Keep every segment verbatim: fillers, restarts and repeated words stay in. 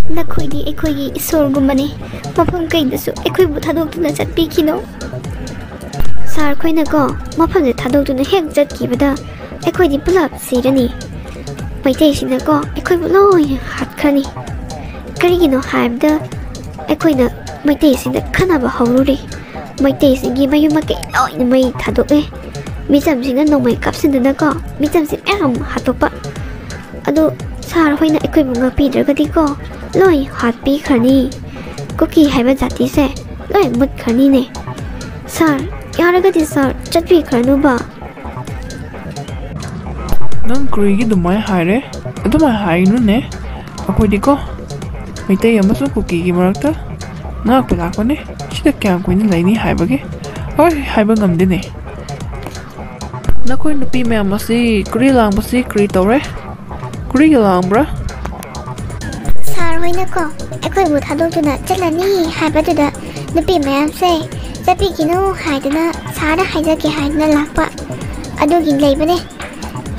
ꯅꯈꯣꯏꯗꯤ ꯑꯩꯈꯣꯏꯒꯤ ꯏꯁꯣꯔꯒꯨꯝꯕꯅꯤ꯫ ꯃꯐꯝ ꯀꯩꯗꯁꯨ ꯑꯩꯈꯣꯏꯕꯨ ꯊꯥꯗꯣꯛꯇꯨꯅ ꯆꯠꯄꯤꯈꯤꯅꯣ꯫ ꯁꯥꯔ ꯈꯣꯏꯅꯀꯣ ꯃꯐꯝꯁꯦ ꯊꯥꯗꯣꯛꯇꯨꯅ ꯍꯦꯛ ꯆꯠꯈꯤꯕꯗ ꯑꯩꯈꯣꯏꯗꯤ ꯄꯨꯂꯞ ꯁꯤꯔꯅꯤ꯫ ꯃꯩꯇꯩꯁꯤꯡꯅꯀꯣ ꯑꯩꯈꯣꯏꯕꯨ ꯂꯣꯏꯅ ꯍꯥꯠꯈ꯭ꯔꯅꯤ꯫ ꯀꯔꯤꯒꯤꯅꯣ ꯍꯥꯏꯕꯗ ꯑꯩꯈꯣꯏꯅ ꯃꯩꯇꯩꯁꯤꯡꯗ ꯈꯠꯅꯕ ꯍꯧꯔꯨꯔꯦ꯫ ꯃꯩꯇꯩꯁꯤꯡꯒꯤ ꯃꯌꯨꯝ ꯃꯀꯩ ꯂꯣꯏꯅ ꯃꯩ ꯊꯥꯗꯣꯛꯑꯦ꯫ ꯃꯤꯆꯝꯁꯤꯡꯅ ꯅꯣꯡꯃꯩ ꯀꯥꯞꯁꯤꯟꯗꯅꯀꯣ ꯃꯤꯆꯝꯁꯤ ꯃꯌꯥꯝ ꯍꯥꯠꯇꯣꯛꯄ꯫ ꯑꯗꯨ ꯁꯥꯔ ꯍꯣꯏꯅ ꯑꯩꯈꯣꯏꯕꯨ ꯉꯥꯛꯄꯤꯗ꯭ꯔꯒꯗꯤꯀꯣ ꯂꯣꯏ ꯍꯥꯠꯄꯤꯈ꯭ꯔꯅꯤ꯫ ꯀꯨꯀꯤ ꯍꯥꯏꯕ ꯖꯥꯇꯤꯁꯦ ꯂꯣꯏ ꯃꯨꯠꯈ꯭ꯔꯅꯤꯅꯦ꯫ ꯁꯥꯔ, ꯌꯥꯔꯒꯗꯤ ꯁꯥꯔ ꯆꯠꯄꯤꯈ꯭ꯔꯅꯨꯕ꯫ ꯅꯪ ꯀꯔꯤꯒꯤ ꯑꯗꯨꯃꯥꯏꯅ ꯍꯥꯏꯔꯦ? ꯑꯗꯨꯃꯥꯏꯅ ꯍꯥꯏꯅꯨꯅꯦ꯫ ꯑꯩꯈꯣꯏꯗꯤꯀꯣ ꯃꯩꯇꯩ ꯑꯃꯁꯨꯡ ꯀꯨꯀꯤꯒꯤ ꯃꯔꯛꯇ ꯉꯥꯛꯄ ꯂꯥꯛꯄꯅꯦ꯫ ꯁꯤꯗ ꯀꯌꯥꯝ ꯀꯨꯏꯅ ꯂꯩꯅꯤ ꯍꯥꯏꯕꯒꯤ? ꯍꯣꯏ, ꯍꯥꯏꯕ ꯉꯝꯗꯦꯅꯦ꯫ ꯅꯈꯣꯏ ꯅꯨꯄꯤ ꯃꯌꯥꯝ ꯑꯁꯤ ꯀꯔꯤ ꯂꯥꯡꯕꯁꯤ ꯀꯔꯤ ꯇꯧꯔꯦ? ꯀꯔꯤꯒꯤ ꯂꯥꯡꯕ꯭ꯔꯥ? ꯁꯥꯔ ꯍꯣꯏꯅꯀꯣ ꯑꯩꯈꯣꯏꯕꯨ ꯊꯥꯗꯣꯛꯇꯨꯅ ꯆꯠꯂꯅꯤ ꯍꯥꯏꯕꯗꯨꯗ ꯅꯨꯄꯤ ꯃꯌꯥꯝꯁꯦ ꯆꯠꯄꯤꯈꯤꯅꯨ ꯍꯥꯏꯗꯅ ꯁꯥꯔꯗ ꯍꯥꯏꯖꯒꯦ ꯍꯥꯏꯗꯅ ꯂꯥꯛꯄ ꯑꯗꯨꯒꯤ ꯂꯩꯕꯅꯦ꯫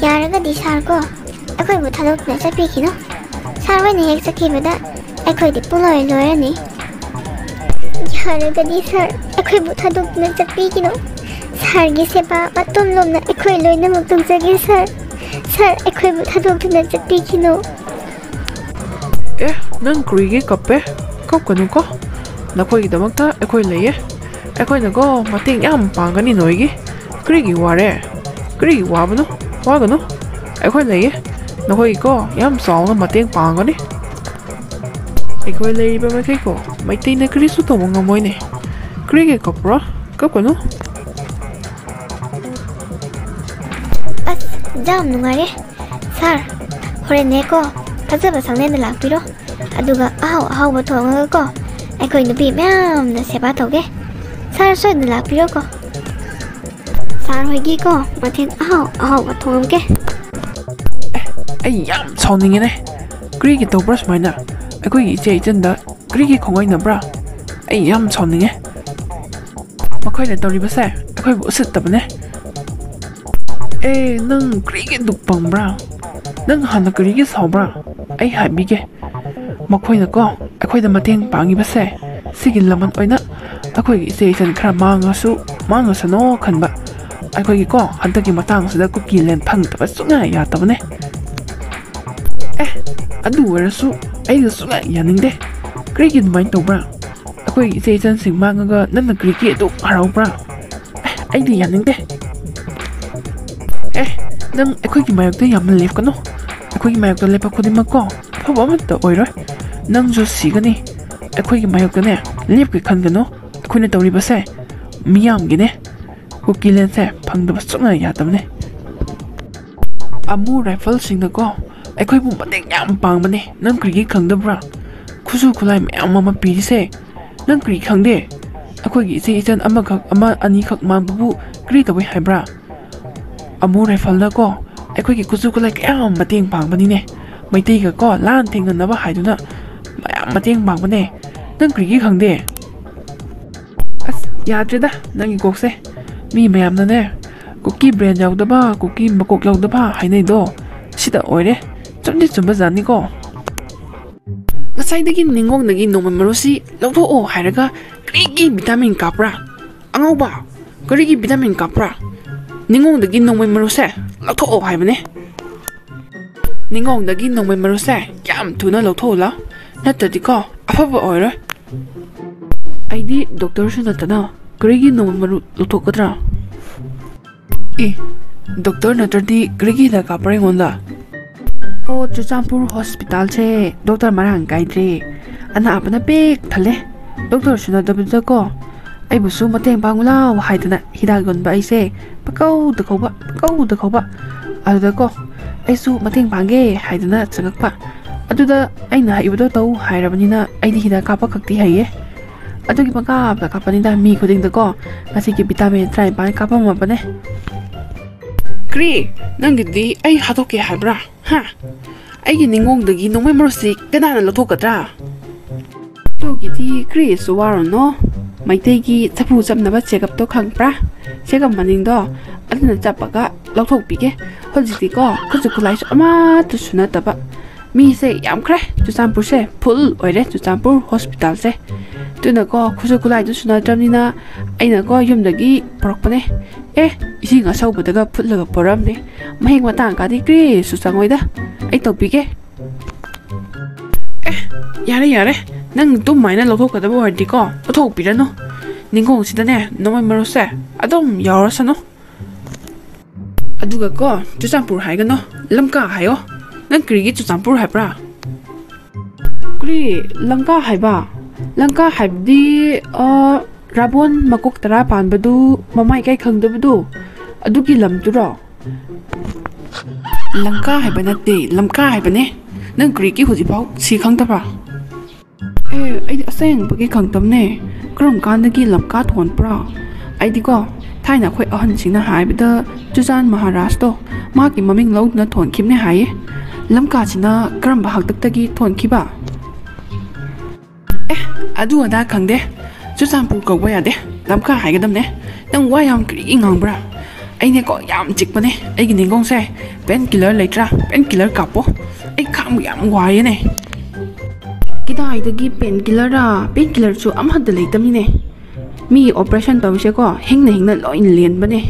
ꯌꯥꯔꯒꯗꯤ ꯁꯥꯔ ꯀꯣ ꯑꯩꯈꯣꯏꯕꯨ ꯊꯥꯗꯣꯛꯇꯨꯅ ꯆꯠꯄꯤꯈꯤꯅꯨ꯫ ꯁꯥꯔ ꯍꯣꯏꯅ ꯍꯦꯛ ꯆꯠꯈꯤꯕꯗ ꯑꯩꯈꯣꯏꯗꯤ ꯄꯨꯡꯂꯣꯏ ꯂꯣꯏꯔꯅꯤ꯫ ꯌꯥꯔꯒꯗꯤ ꯁꯥꯔ ꯑꯩꯈꯣꯏꯕꯨ ꯊꯥꯗꯣꯛꯇꯨꯅ ꯆꯠꯄꯤꯈꯤꯅꯨ꯫ ꯁꯥꯔꯒꯤ ꯁꯦꯕꯥ ꯃꯇꯣꯝ ꯂꯣꯝꯅ ꯑꯩꯈꯣꯏ ꯂꯣꯏꯅꯃꯛ ꯇꯧꯖꯒꯦ ꯁꯥꯔ꯫ ꯁꯥꯔ ꯑꯩꯈꯣꯏꯕꯨ ꯊꯥꯗꯣꯛꯇꯨꯅ ꯆꯠꯄꯤꯈꯤꯅꯨ꯫ ꯑꯦ, ꯅꯪ ꯀꯔꯤꯒꯤ ꯀꯞꯄꯦ? ꯀꯞꯀꯅꯨꯀꯣ꯫ ꯅꯈꯣꯏꯒꯤꯗꯃꯛꯇ ꯑꯩꯈꯣꯏ ꯂꯩꯌꯦ꯫ ꯑꯩꯈꯣꯏꯅꯀꯣ ꯃꯇꯦꯡ ꯌꯥꯝ ꯄꯥꯡꯒꯅꯤ ꯅꯣꯏꯒꯤ꯫ ꯀꯔꯤꯒꯤ ꯋꯥꯔꯦ? ꯀꯔꯤꯒꯤ ꯋꯥꯕꯅꯣ? ꯋꯥꯒꯅꯨ꯫ ꯑꯩꯈꯣꯏ ꯂꯩꯌꯦ꯫ ꯅꯈꯣꯏꯒꯤꯀꯣ ꯌꯥꯝ ꯆꯥꯎꯅ ꯃꯇꯦꯡ ꯄꯥꯡꯒꯅꯤ꯫ ꯑꯩꯈꯣꯏ ꯂꯩꯔꯤꯕ ꯃꯈꯩꯀꯣ ꯃꯩꯇꯩꯅ ꯀꯔꯤꯁꯨ ꯇꯧꯕ ꯉꯝꯃꯣꯏꯅꯦ꯫ ꯀꯔꯤꯒꯤ ꯀꯞꯄ꯭ꯔꯣ? ꯀꯞꯀꯅꯨ꯫ ꯑꯁ, ꯌꯥꯝ ꯅꯨꯡꯉꯥꯏꯔꯦ꯫ ꯁꯥꯔ, ꯍꯣꯔꯦꯟꯅꯦꯀꯣ ꯐꯖꯕ ꯁꯪꯂꯦꯟꯗ ꯂꯥꯛꯄꯤꯔꯣ꯫ ꯑꯗꯨꯒ ꯑꯍꯥꯎ ꯑꯍꯥꯎꯕ ꯊꯣꯡꯉꯒꯀꯣ ꯑꯩꯈꯣꯏ ꯅꯨꯄꯤ ꯃꯌꯥꯝꯅ ꯁꯦꯕꯥ ꯇꯧꯒꯦ꯫ ꯁꯥꯔ ꯁꯣꯏꯗꯅ ꯂꯥꯛꯄꯤꯔꯣꯀꯣ꯫ ꯁꯥꯔ ꯍꯣꯏꯒꯤꯀꯣ ꯃꯊꯦꯜ ꯑꯍꯥꯎ ꯑꯍꯥꯎꯕ ꯊꯣꯡꯉꯝꯒꯦ꯫ ꯑꯦ, ꯑꯩ ꯌꯥꯝ ꯁꯥꯎꯅꯤꯡꯉꯦꯅꯦ꯫ ꯀꯔꯤꯒꯤ ꯇꯧꯕ꯭ꯔꯥ ꯁꯨꯃꯥꯏꯅ? ꯑꯩꯈꯣꯏꯒꯤ ꯏꯆꯦ ꯏꯆꯟꯗ ꯀꯔꯤꯒꯤ ꯈꯣꯡꯒꯥꯏꯅꯕ꯭ꯔꯥ? ꯑꯩ ꯌꯥꯝ ꯁꯥꯎꯅꯤꯡꯉꯦ꯫ ꯃꯈꯣꯏꯅ ꯇꯧꯔꯤꯕꯁꯦ ꯑꯩꯈꯣꯏꯕꯨ ꯎꯁꯤꯠꯇꯕꯅꯦ꯫ ꯑꯦ, ꯅꯪ ꯀꯔꯤꯒꯤ ꯗꯨꯛ ꯄꯪꯕ꯭ꯔꯥ? ꯅꯪ ꯍꯥꯟꯅ ꯀꯔꯤꯒꯤ ꯁꯥꯎꯕ꯭ꯔꯥ? ꯑꯩ ꯍꯥꯏꯕꯤꯒꯦ꯫ ꯃꯈꯣꯏꯅꯀꯣ ꯑꯩꯈꯣꯏꯗ ꯃꯇꯦꯡ ꯄꯥꯡꯉꯤꯕꯁꯦ ꯁꯤꯒꯤ ꯂꯃꯟ ꯑꯣꯏꯅ ꯑꯩꯈꯣꯏꯒꯤ ꯏꯆꯦ ꯏꯆꯟ ꯈꯔ ꯃꯥꯡꯉꯁꯨ ꯃꯥꯡꯉꯁꯅꯣ ꯈꯟꯕ꯫ ꯑꯩꯈꯣꯏꯒꯤꯀꯣ ꯍꯟꯗꯛꯀꯤ ꯃꯇꯥꯡꯁꯤꯗ ꯀꯨꯀꯤ ꯂꯦꯟ ꯐꯪꯗꯕ ꯁꯨꯡꯌꯥ ꯌꯥꯗꯕꯅꯦ꯫ ꯑꯦ, ꯑꯗꯨ ꯑꯣꯏꯔꯁꯨ ꯑꯩꯒ ꯁꯨꯡꯌꯥ ꯌꯥꯅꯤꯡꯗꯦ꯫ ꯀꯔꯤꯒꯤ ꯑꯗꯨꯃꯥꯏꯅ ꯇꯧꯕ꯭ꯔꯥ? ꯑꯩꯈꯣꯏꯒꯤ ꯏꯆꯦ ꯏꯆꯟꯁꯤꯡ ꯃꯥꯡꯉꯒ ꯅꯪꯅ ꯀꯔꯤꯒꯤ ꯑꯗꯨꯛ ꯍꯔꯥꯎꯕ꯭ꯔꯥ? ꯑꯦ, ꯑꯩꯗꯤ ꯌꯥꯅꯤꯡꯗꯦ꯫ ꯑꯦ, ꯅꯪ ꯑꯩꯈꯣꯏꯒꯤ ꯃꯥꯌꯣꯛꯇ ꯌꯥꯝꯅ ꯂꯦꯞꯀꯅꯨ꯫ ꯑꯩꯈꯣꯏꯒꯤ ꯃꯥꯌꯣꯛꯇ ꯂꯦꯞꯄ ꯈꯨꯗꯤꯡꯃꯛꯀꯣ ꯑꯐꯕ ꯑꯃꯠꯇ ꯑꯣꯏꯔꯣꯏ꯫ ꯅꯪꯁꯨ ꯁꯤꯒꯅꯤ꯫ ꯑꯩꯈꯣꯏꯒꯤ ꯃꯥꯌꯣꯛꯇꯅꯦ ꯂꯦꯞꯀꯦ ꯈꯟꯒꯅꯨ꯫ ꯑꯩꯈꯣꯏꯅ ꯇꯧꯔꯤꯕꯁꯦ ꯃꯤꯌꯥꯝꯒꯤꯅꯦ꯫ ꯀꯨꯀꯤ ꯂꯦꯟꯁꯦ ꯐꯪꯗꯕ ꯁꯨꯡꯌꯥ ꯌꯥꯗꯕꯅꯦ꯫ ꯑꯃꯨ ꯔꯥꯏꯐꯜꯁꯤꯡꯅꯀꯣ ꯑꯩꯈꯣꯏꯕꯨ ꯃꯇꯦꯡ ꯌꯥꯝ ꯄꯥꯡꯕꯅꯦ꯫ ꯅꯪ ꯀꯔꯤꯒꯤ ꯈꯪꯗꯕ꯭ꯔꯥ? ꯈꯨꯠꯁꯨ ꯈꯨꯠꯂꯥꯏ ꯃꯌꯥꯝ ꯑꯃ ꯄꯤꯔꯤꯁꯦ ꯅꯪ ꯀꯔꯤ ꯈꯪꯗꯦ? ꯑꯩꯈꯣꯏꯒꯤ ꯏꯆꯦ ꯏꯆꯟ ꯑꯃꯈꯛ, ꯑꯃ ꯑꯅꯤꯈꯛ ꯃꯥꯡꯕꯕꯨ ꯀꯔꯤ ꯇꯧꯏ ꯍꯥꯏꯕ꯭ꯔꯥ? ꯑꯃꯨ ꯔꯥꯏꯐꯜꯅꯀꯣ ꯑꯩꯈꯣꯏꯒꯤ ꯈꯨꯠꯁꯨ ꯈꯨꯠꯂꯥꯏ ꯀꯌꯥ ꯑꯃ ꯃꯇꯦꯡ ꯄꯥꯡꯕꯅꯤꯅꯦ꯫ ꯃꯩꯇꯩꯒꯀꯣ ꯂꯥꯟ ꯊꯦꯡꯅꯅꯕ ꯍꯥꯏꯗꯨꯅ ꯃꯌꯥꯝ ꯃꯇꯦꯡ ꯄꯥꯡꯕꯅꯦ꯫ ꯅꯪ ꯀꯔꯤꯒꯤ ꯈꯪꯗꯦ? ꯑꯁ, ꯌꯥꯗ꯭ꯔꯦꯗ ꯅꯪꯒꯤ ꯀꯣꯛꯁꯦ꯫ ꯃꯤ ꯃꯌꯥꯝꯅꯅꯦ ꯀꯨꯀꯤ ꯕ꯭ꯔꯦꯟ ꯌꯥꯎꯗꯕ, ꯀꯨꯀꯤ ꯃꯀꯣꯛ ꯌꯥꯎꯗꯕ ꯍꯥꯏꯅꯩꯗꯣ ꯁꯤꯗ ꯑꯣꯏꯔꯦ꯫ ꯆꯨꯝꯗꯤ ꯆꯨꯝꯕꯖꯥꯠꯅꯤꯀꯣ꯫ ꯉꯁꯥꯏꯗꯒꯤ ꯅꯤꯡꯒꯣꯡꯗꯒꯤ ꯅꯣꯡꯃꯩ ꯃꯔꯨꯁꯤ ꯂꯧꯊꯣꯛꯑꯣ ꯍꯥꯏꯔꯒ ꯀꯔꯤꯒꯤ ꯚꯤꯇꯥꯃꯤꯟ ꯀꯥꯞꯄ꯭ꯔꯥ? ꯑꯉꯧꯕ, ꯀꯔꯤꯒꯤ ꯚꯤꯇꯥꯃꯤꯟ ꯀꯥꯞꯄ꯭ꯔꯥ? ꯅꯤꯡꯒꯣꯡꯗꯒꯤ ꯅꯣꯡꯃꯩ ꯃꯔꯨꯁꯦ ꯂꯧꯊꯣꯛꯑꯣ ꯍꯥꯏꯕꯅꯦ꯫ ꯅꯤꯡꯒꯣꯡꯗꯒꯤ ꯅꯣꯡꯃꯩ ꯃꯔꯨꯁꯦ ꯌꯥꯝ ꯊꯨꯅ ꯂꯧꯊꯣꯛꯎ ꯂꯥꯎ, ꯅꯠꯇ꯭ꯔꯗꯤꯀꯣ ꯑꯐꯕ ꯑꯣꯏꯔꯣꯏ꯫ ꯑꯩꯗꯤ ꯗꯣꯛꯇꯔꯁꯨ ꯅꯠꯇꯅ ꯀꯔꯤꯒꯤ ꯅꯣꯡꯃꯩ ꯃꯔꯨ ꯂꯧꯊꯣꯛꯀꯗ꯭ꯔꯥ? ꯑꯦ, ꯗꯣꯛꯇꯔ ꯅꯠꯇ꯭ꯔꯗꯤ ꯀꯔꯤꯒꯤ ꯍꯤꯗꯥꯛ ꯀꯥꯞꯄ꯭ꯔꯥ ꯑꯩꯉꯣꯟꯗ? ꯑꯣ, ꯆꯨꯔꯆꯥꯟꯄꯨꯔ ꯍꯣꯁꯄꯤꯇꯥꯜꯁꯦ ꯗꯣꯛꯇꯔ ꯃꯔꯥꯡ ꯀꯥꯏꯗ꯭ꯔꯦ꯫ ꯑꯅꯥꯕꯅ ꯄꯤꯛ ꯊꯜꯂꯦ꯫ ꯗꯣꯛꯇꯔꯁꯨ ꯅꯠꯇꯕꯗꯨꯗꯀꯣ ꯑꯩꯕꯨꯁꯨ ꯃꯇꯦꯡ ꯄꯥꯡꯉꯨ ꯂꯥꯎ ꯍꯥꯏꯗꯅ ꯍꯤꯗꯥꯛ ꯌꯣꯟꯕ ꯑꯩꯁꯦ ꯄꯪꯀꯧꯗ ꯀꯧꯕ, ꯄꯪꯀꯧꯗ ꯀꯧꯕ꯫ ꯑꯗꯨꯗꯀꯣ ꯑꯩꯁꯨ ꯃꯇꯦꯡ ꯄꯥꯡꯒꯦ ꯍꯥꯏꯗꯅ ꯆꯪꯉꯛꯄ꯫ ꯑꯗꯨꯗ ꯑꯩꯅ ꯍꯩꯕꯗꯣ ꯇꯧ ꯍꯥꯏꯔꯕꯅꯤꯅ ꯑꯩꯗꯤ ꯍꯤꯗꯥꯛ ꯀꯥꯞꯄ ꯈꯛꯇꯤ ꯍꯩꯌꯦ꯫ ꯑꯗꯨꯒꯤ ꯄꯪꯀꯥꯞꯇ ꯀꯥꯞꯄꯅꯤꯗ ꯃꯤ ꯈꯨꯗꯤꯡꯗꯀꯣ꯫ ꯉꯁꯤꯒꯤ ꯚꯤꯇꯥꯃꯤꯟ ꯇꯔꯥꯅꯤꯄꯥꯟ ꯀꯥꯞꯄꯝꯃꯕꯅꯦ꯫ ꯀ꯭ꯔꯤ, ꯅꯪꯒꯤꯗꯤ ꯑꯩ ꯍꯥꯠꯇꯣꯛꯀꯦ ꯍꯥꯏꯕ꯭ꯔꯥ? ꯍꯥ? ꯑꯩꯒꯤ ꯅꯤꯡꯒꯣꯡꯗꯒꯤ ꯅꯣꯡꯃꯩ ꯃꯔꯨꯁꯤ ꯀꯅꯥꯅ ꯂꯧꯊꯣꯛꯀꯗ꯭ꯔꯥ? ꯑꯗꯨꯒꯤꯗꯤ ꯀ꯭ꯔꯤꯁꯨ ꯋꯥꯔꯨꯅꯣ꯫ ꯃꯩꯇꯩꯒꯤ ꯆꯐꯨ ꯆꯞꯅꯕ ꯆꯦꯒꯞꯇꯣ ꯈꯪꯕ꯭ꯔꯥ? ꯆꯦꯒꯞ ꯃꯅꯤꯡꯗꯣ ꯑꯗꯨꯅ ꯆꯞꯄꯒ ꯂꯧꯊꯣꯛꯄꯤꯒꯦ꯫ ꯍꯧꯖꯤꯛꯇꯤꯀꯣ ꯈꯨꯠꯁꯨ ꯈꯨꯠꯂꯥꯏꯁꯨ ꯑꯃꯠꯇꯁꯨ ꯅꯠꯇꯕ ꯃꯤꯁꯦ ꯌꯥꯝꯈ꯭ꯔꯦ꯫ ꯆꯨꯔꯆꯥꯟꯄꯨꯔꯁꯦ ꯐꯨꯜ ꯑꯣꯏꯔꯦ, ꯆꯨꯔꯆꯥꯟꯄꯨꯔ ꯍꯣꯁꯄꯤꯇꯥꯜꯁꯦ꯫ ꯑꯗꯨꯅꯀꯣ, ꯈꯨꯠꯁꯨ ꯈꯨꯠꯂꯥꯏꯗꯨꯁꯨ ꯅꯠꯇ꯭ꯔꯕꯅꯤꯅ, ꯑꯩꯅꯀꯣ ꯌꯨꯝꯗꯒꯤ ꯄꯨꯔꯛꯄꯅꯦ꯫ ꯑꯦ, ꯏꯁꯤꯡ ꯑꯁꯧꯕꯗꯒ ꯐꯨꯠꯂꯒ ꯄꯨꯔꯛꯑꯝꯅꯦ꯫ ꯃꯍꯤꯛ ꯃꯇꯥꯡ ꯀꯥꯗꯤ ꯀꯔꯤꯁꯨ ꯆꯪꯉꯣꯏꯗ, ꯑꯩ ꯇꯧꯕꯤꯒꯦ꯫ ꯑꯦ, ꯌꯥꯔꯦ ꯌꯥꯔꯦ, ꯅꯪ ꯇꯨꯝꯃꯥꯏꯅ ꯂꯧꯊꯣꯛꯀꯗꯕ ꯑꯣꯏꯔꯗꯤꯀꯣ, ꯂꯧꯊꯣꯛꯄꯤꯔꯅꯨ꯫ ꯅꯤꯡꯈꯣꯡꯁꯤꯗꯅꯦ ꯅꯣꯡꯃꯩ ꯃꯔꯨꯁꯦ ꯑꯗꯨꯝ ꯌꯥꯎꯔꯁꯅꯨ꯫ ꯑꯗꯨꯒ ꯀꯣ, ꯆꯨꯔꯆꯥꯟꯄꯨꯔ ꯍꯥꯏꯒꯅꯣ, ꯂꯝꯀꯥ ꯍꯥꯏꯌꯣ꯫ ꯅꯪ ꯀꯔꯤꯒꯤ ꯆꯨꯔꯆꯥꯟꯄꯨꯔ ꯍꯥꯏꯕ꯭ꯔꯥ? ꯀꯔꯤ? ꯂꯝꯀꯥ ꯍꯥꯏꯕ? ꯂꯝꯀꯥ ꯍꯥꯏꯕꯗꯤ, ꯑ, ꯔꯥꯕꯣꯟ ꯃꯀꯣꯛ ꯇꯔꯥ ꯄꯥꯟꯕꯗꯨ, ꯃꯃꯥꯏ ꯏꯀꯥꯏ ꯈꯪꯗꯕꯗꯨ, ꯑꯗꯨꯒꯤ ꯂꯝꯗꯨꯔꯣ? ꯂꯝꯀꯥ ꯍꯥꯏꯕ ꯅꯠꯇꯦ, ꯂꯝꯀꯥ ꯍꯥꯏꯕꯅꯦ꯫ ꯅꯪ ꯀꯔꯤꯒꯤ ꯍꯧꯖꯤꯛꯐꯥꯎ ꯁꯤ ꯈꯪꯗꯕ꯭ꯔꯥ? ꯑꯦ, ꯑꯩꯗꯤ ꯑꯁꯦꯡꯕꯒꯤ ꯈꯪꯗꯕꯅꯦ꯫ ꯀꯔꯝ ꯀꯥꯟꯗꯒꯤ ꯂꯝꯀꯥ ꯊꯣꯟꯕ꯭ꯔꯥ? ꯑꯩꯗꯤꯀꯣ, ꯊꯥꯏꯅ ꯑꯩꯈꯣꯏ ꯑꯍꯟꯁꯤꯡꯅ ꯍꯥꯏꯕꯗ, ꯆꯨꯔꯆꯥꯟ ꯃꯍꯥꯔꯥꯖꯇꯣ ꯃꯥꯒꯤ ꯃꯃꯤꯡ ꯂꯧꯗꯨꯅ ꯊꯣꯟꯈꯤꯕꯅꯦ ꯍꯥꯏꯌꯦ꯫ ꯂꯝꯀꯥꯁꯤꯅ ꯀꯔꯝꯕ ꯍꯥꯛꯇꯛꯇꯒꯤ ꯊꯣꯟꯈꯤꯕ? ꯑꯦ, ꯑꯗꯨ ꯑꯗꯥ ꯈꯪꯗꯦ꯫ ꯆꯨꯔꯆꯥꯟꯄꯨꯔ ꯀꯧꯕ ꯌꯥꯗꯦ꯫ ꯂꯝꯀꯥ ꯍꯥꯏꯒꯗꯕꯅꯦ꯫ ꯅꯪ ꯋꯥ ꯌꯥꯝ ꯀ꯭ꯔꯤ ꯉꯥꯡꯕ꯭ꯔꯥ? ꯑꯩꯅꯦꯀꯣ, ꯌꯥꯝ ꯆꯤꯛꯄꯅꯦ꯫ ꯑꯩꯒꯤ ꯅꯤꯡꯒꯣꯡꯁꯦ, ꯄꯦꯟ ꯀꯤꯂꯔ ꯂꯩꯇ꯭ꯔꯥ? ꯄꯦꯟ ꯀꯤꯂꯔ ꯀꯥꯞꯄꯣ꯫ ꯑꯩ ꯈꯥꯡꯕ ꯌꯥꯝ ꯋꯥꯏꯌꯦꯅꯦ꯫ ꯀꯗꯥꯏꯗꯒꯤ ꯄꯦꯟ ꯀꯤꯂꯔꯔꯥ? ꯄꯦꯟ ꯀꯤꯂꯔꯁꯨ ꯑꯃꯠꯇ ꯂꯩꯇꯕꯅꯤꯅꯦ꯫ ꯃꯤ ꯑꯣꯄꯔꯦꯁꯟ ꯇꯧꯔꯤꯁꯦꯀꯣ, ꯍꯤꯡꯅ ꯍꯤꯡꯅ ꯂꯣꯏꯅ ꯂꯦꯟꯕꯅꯦ꯫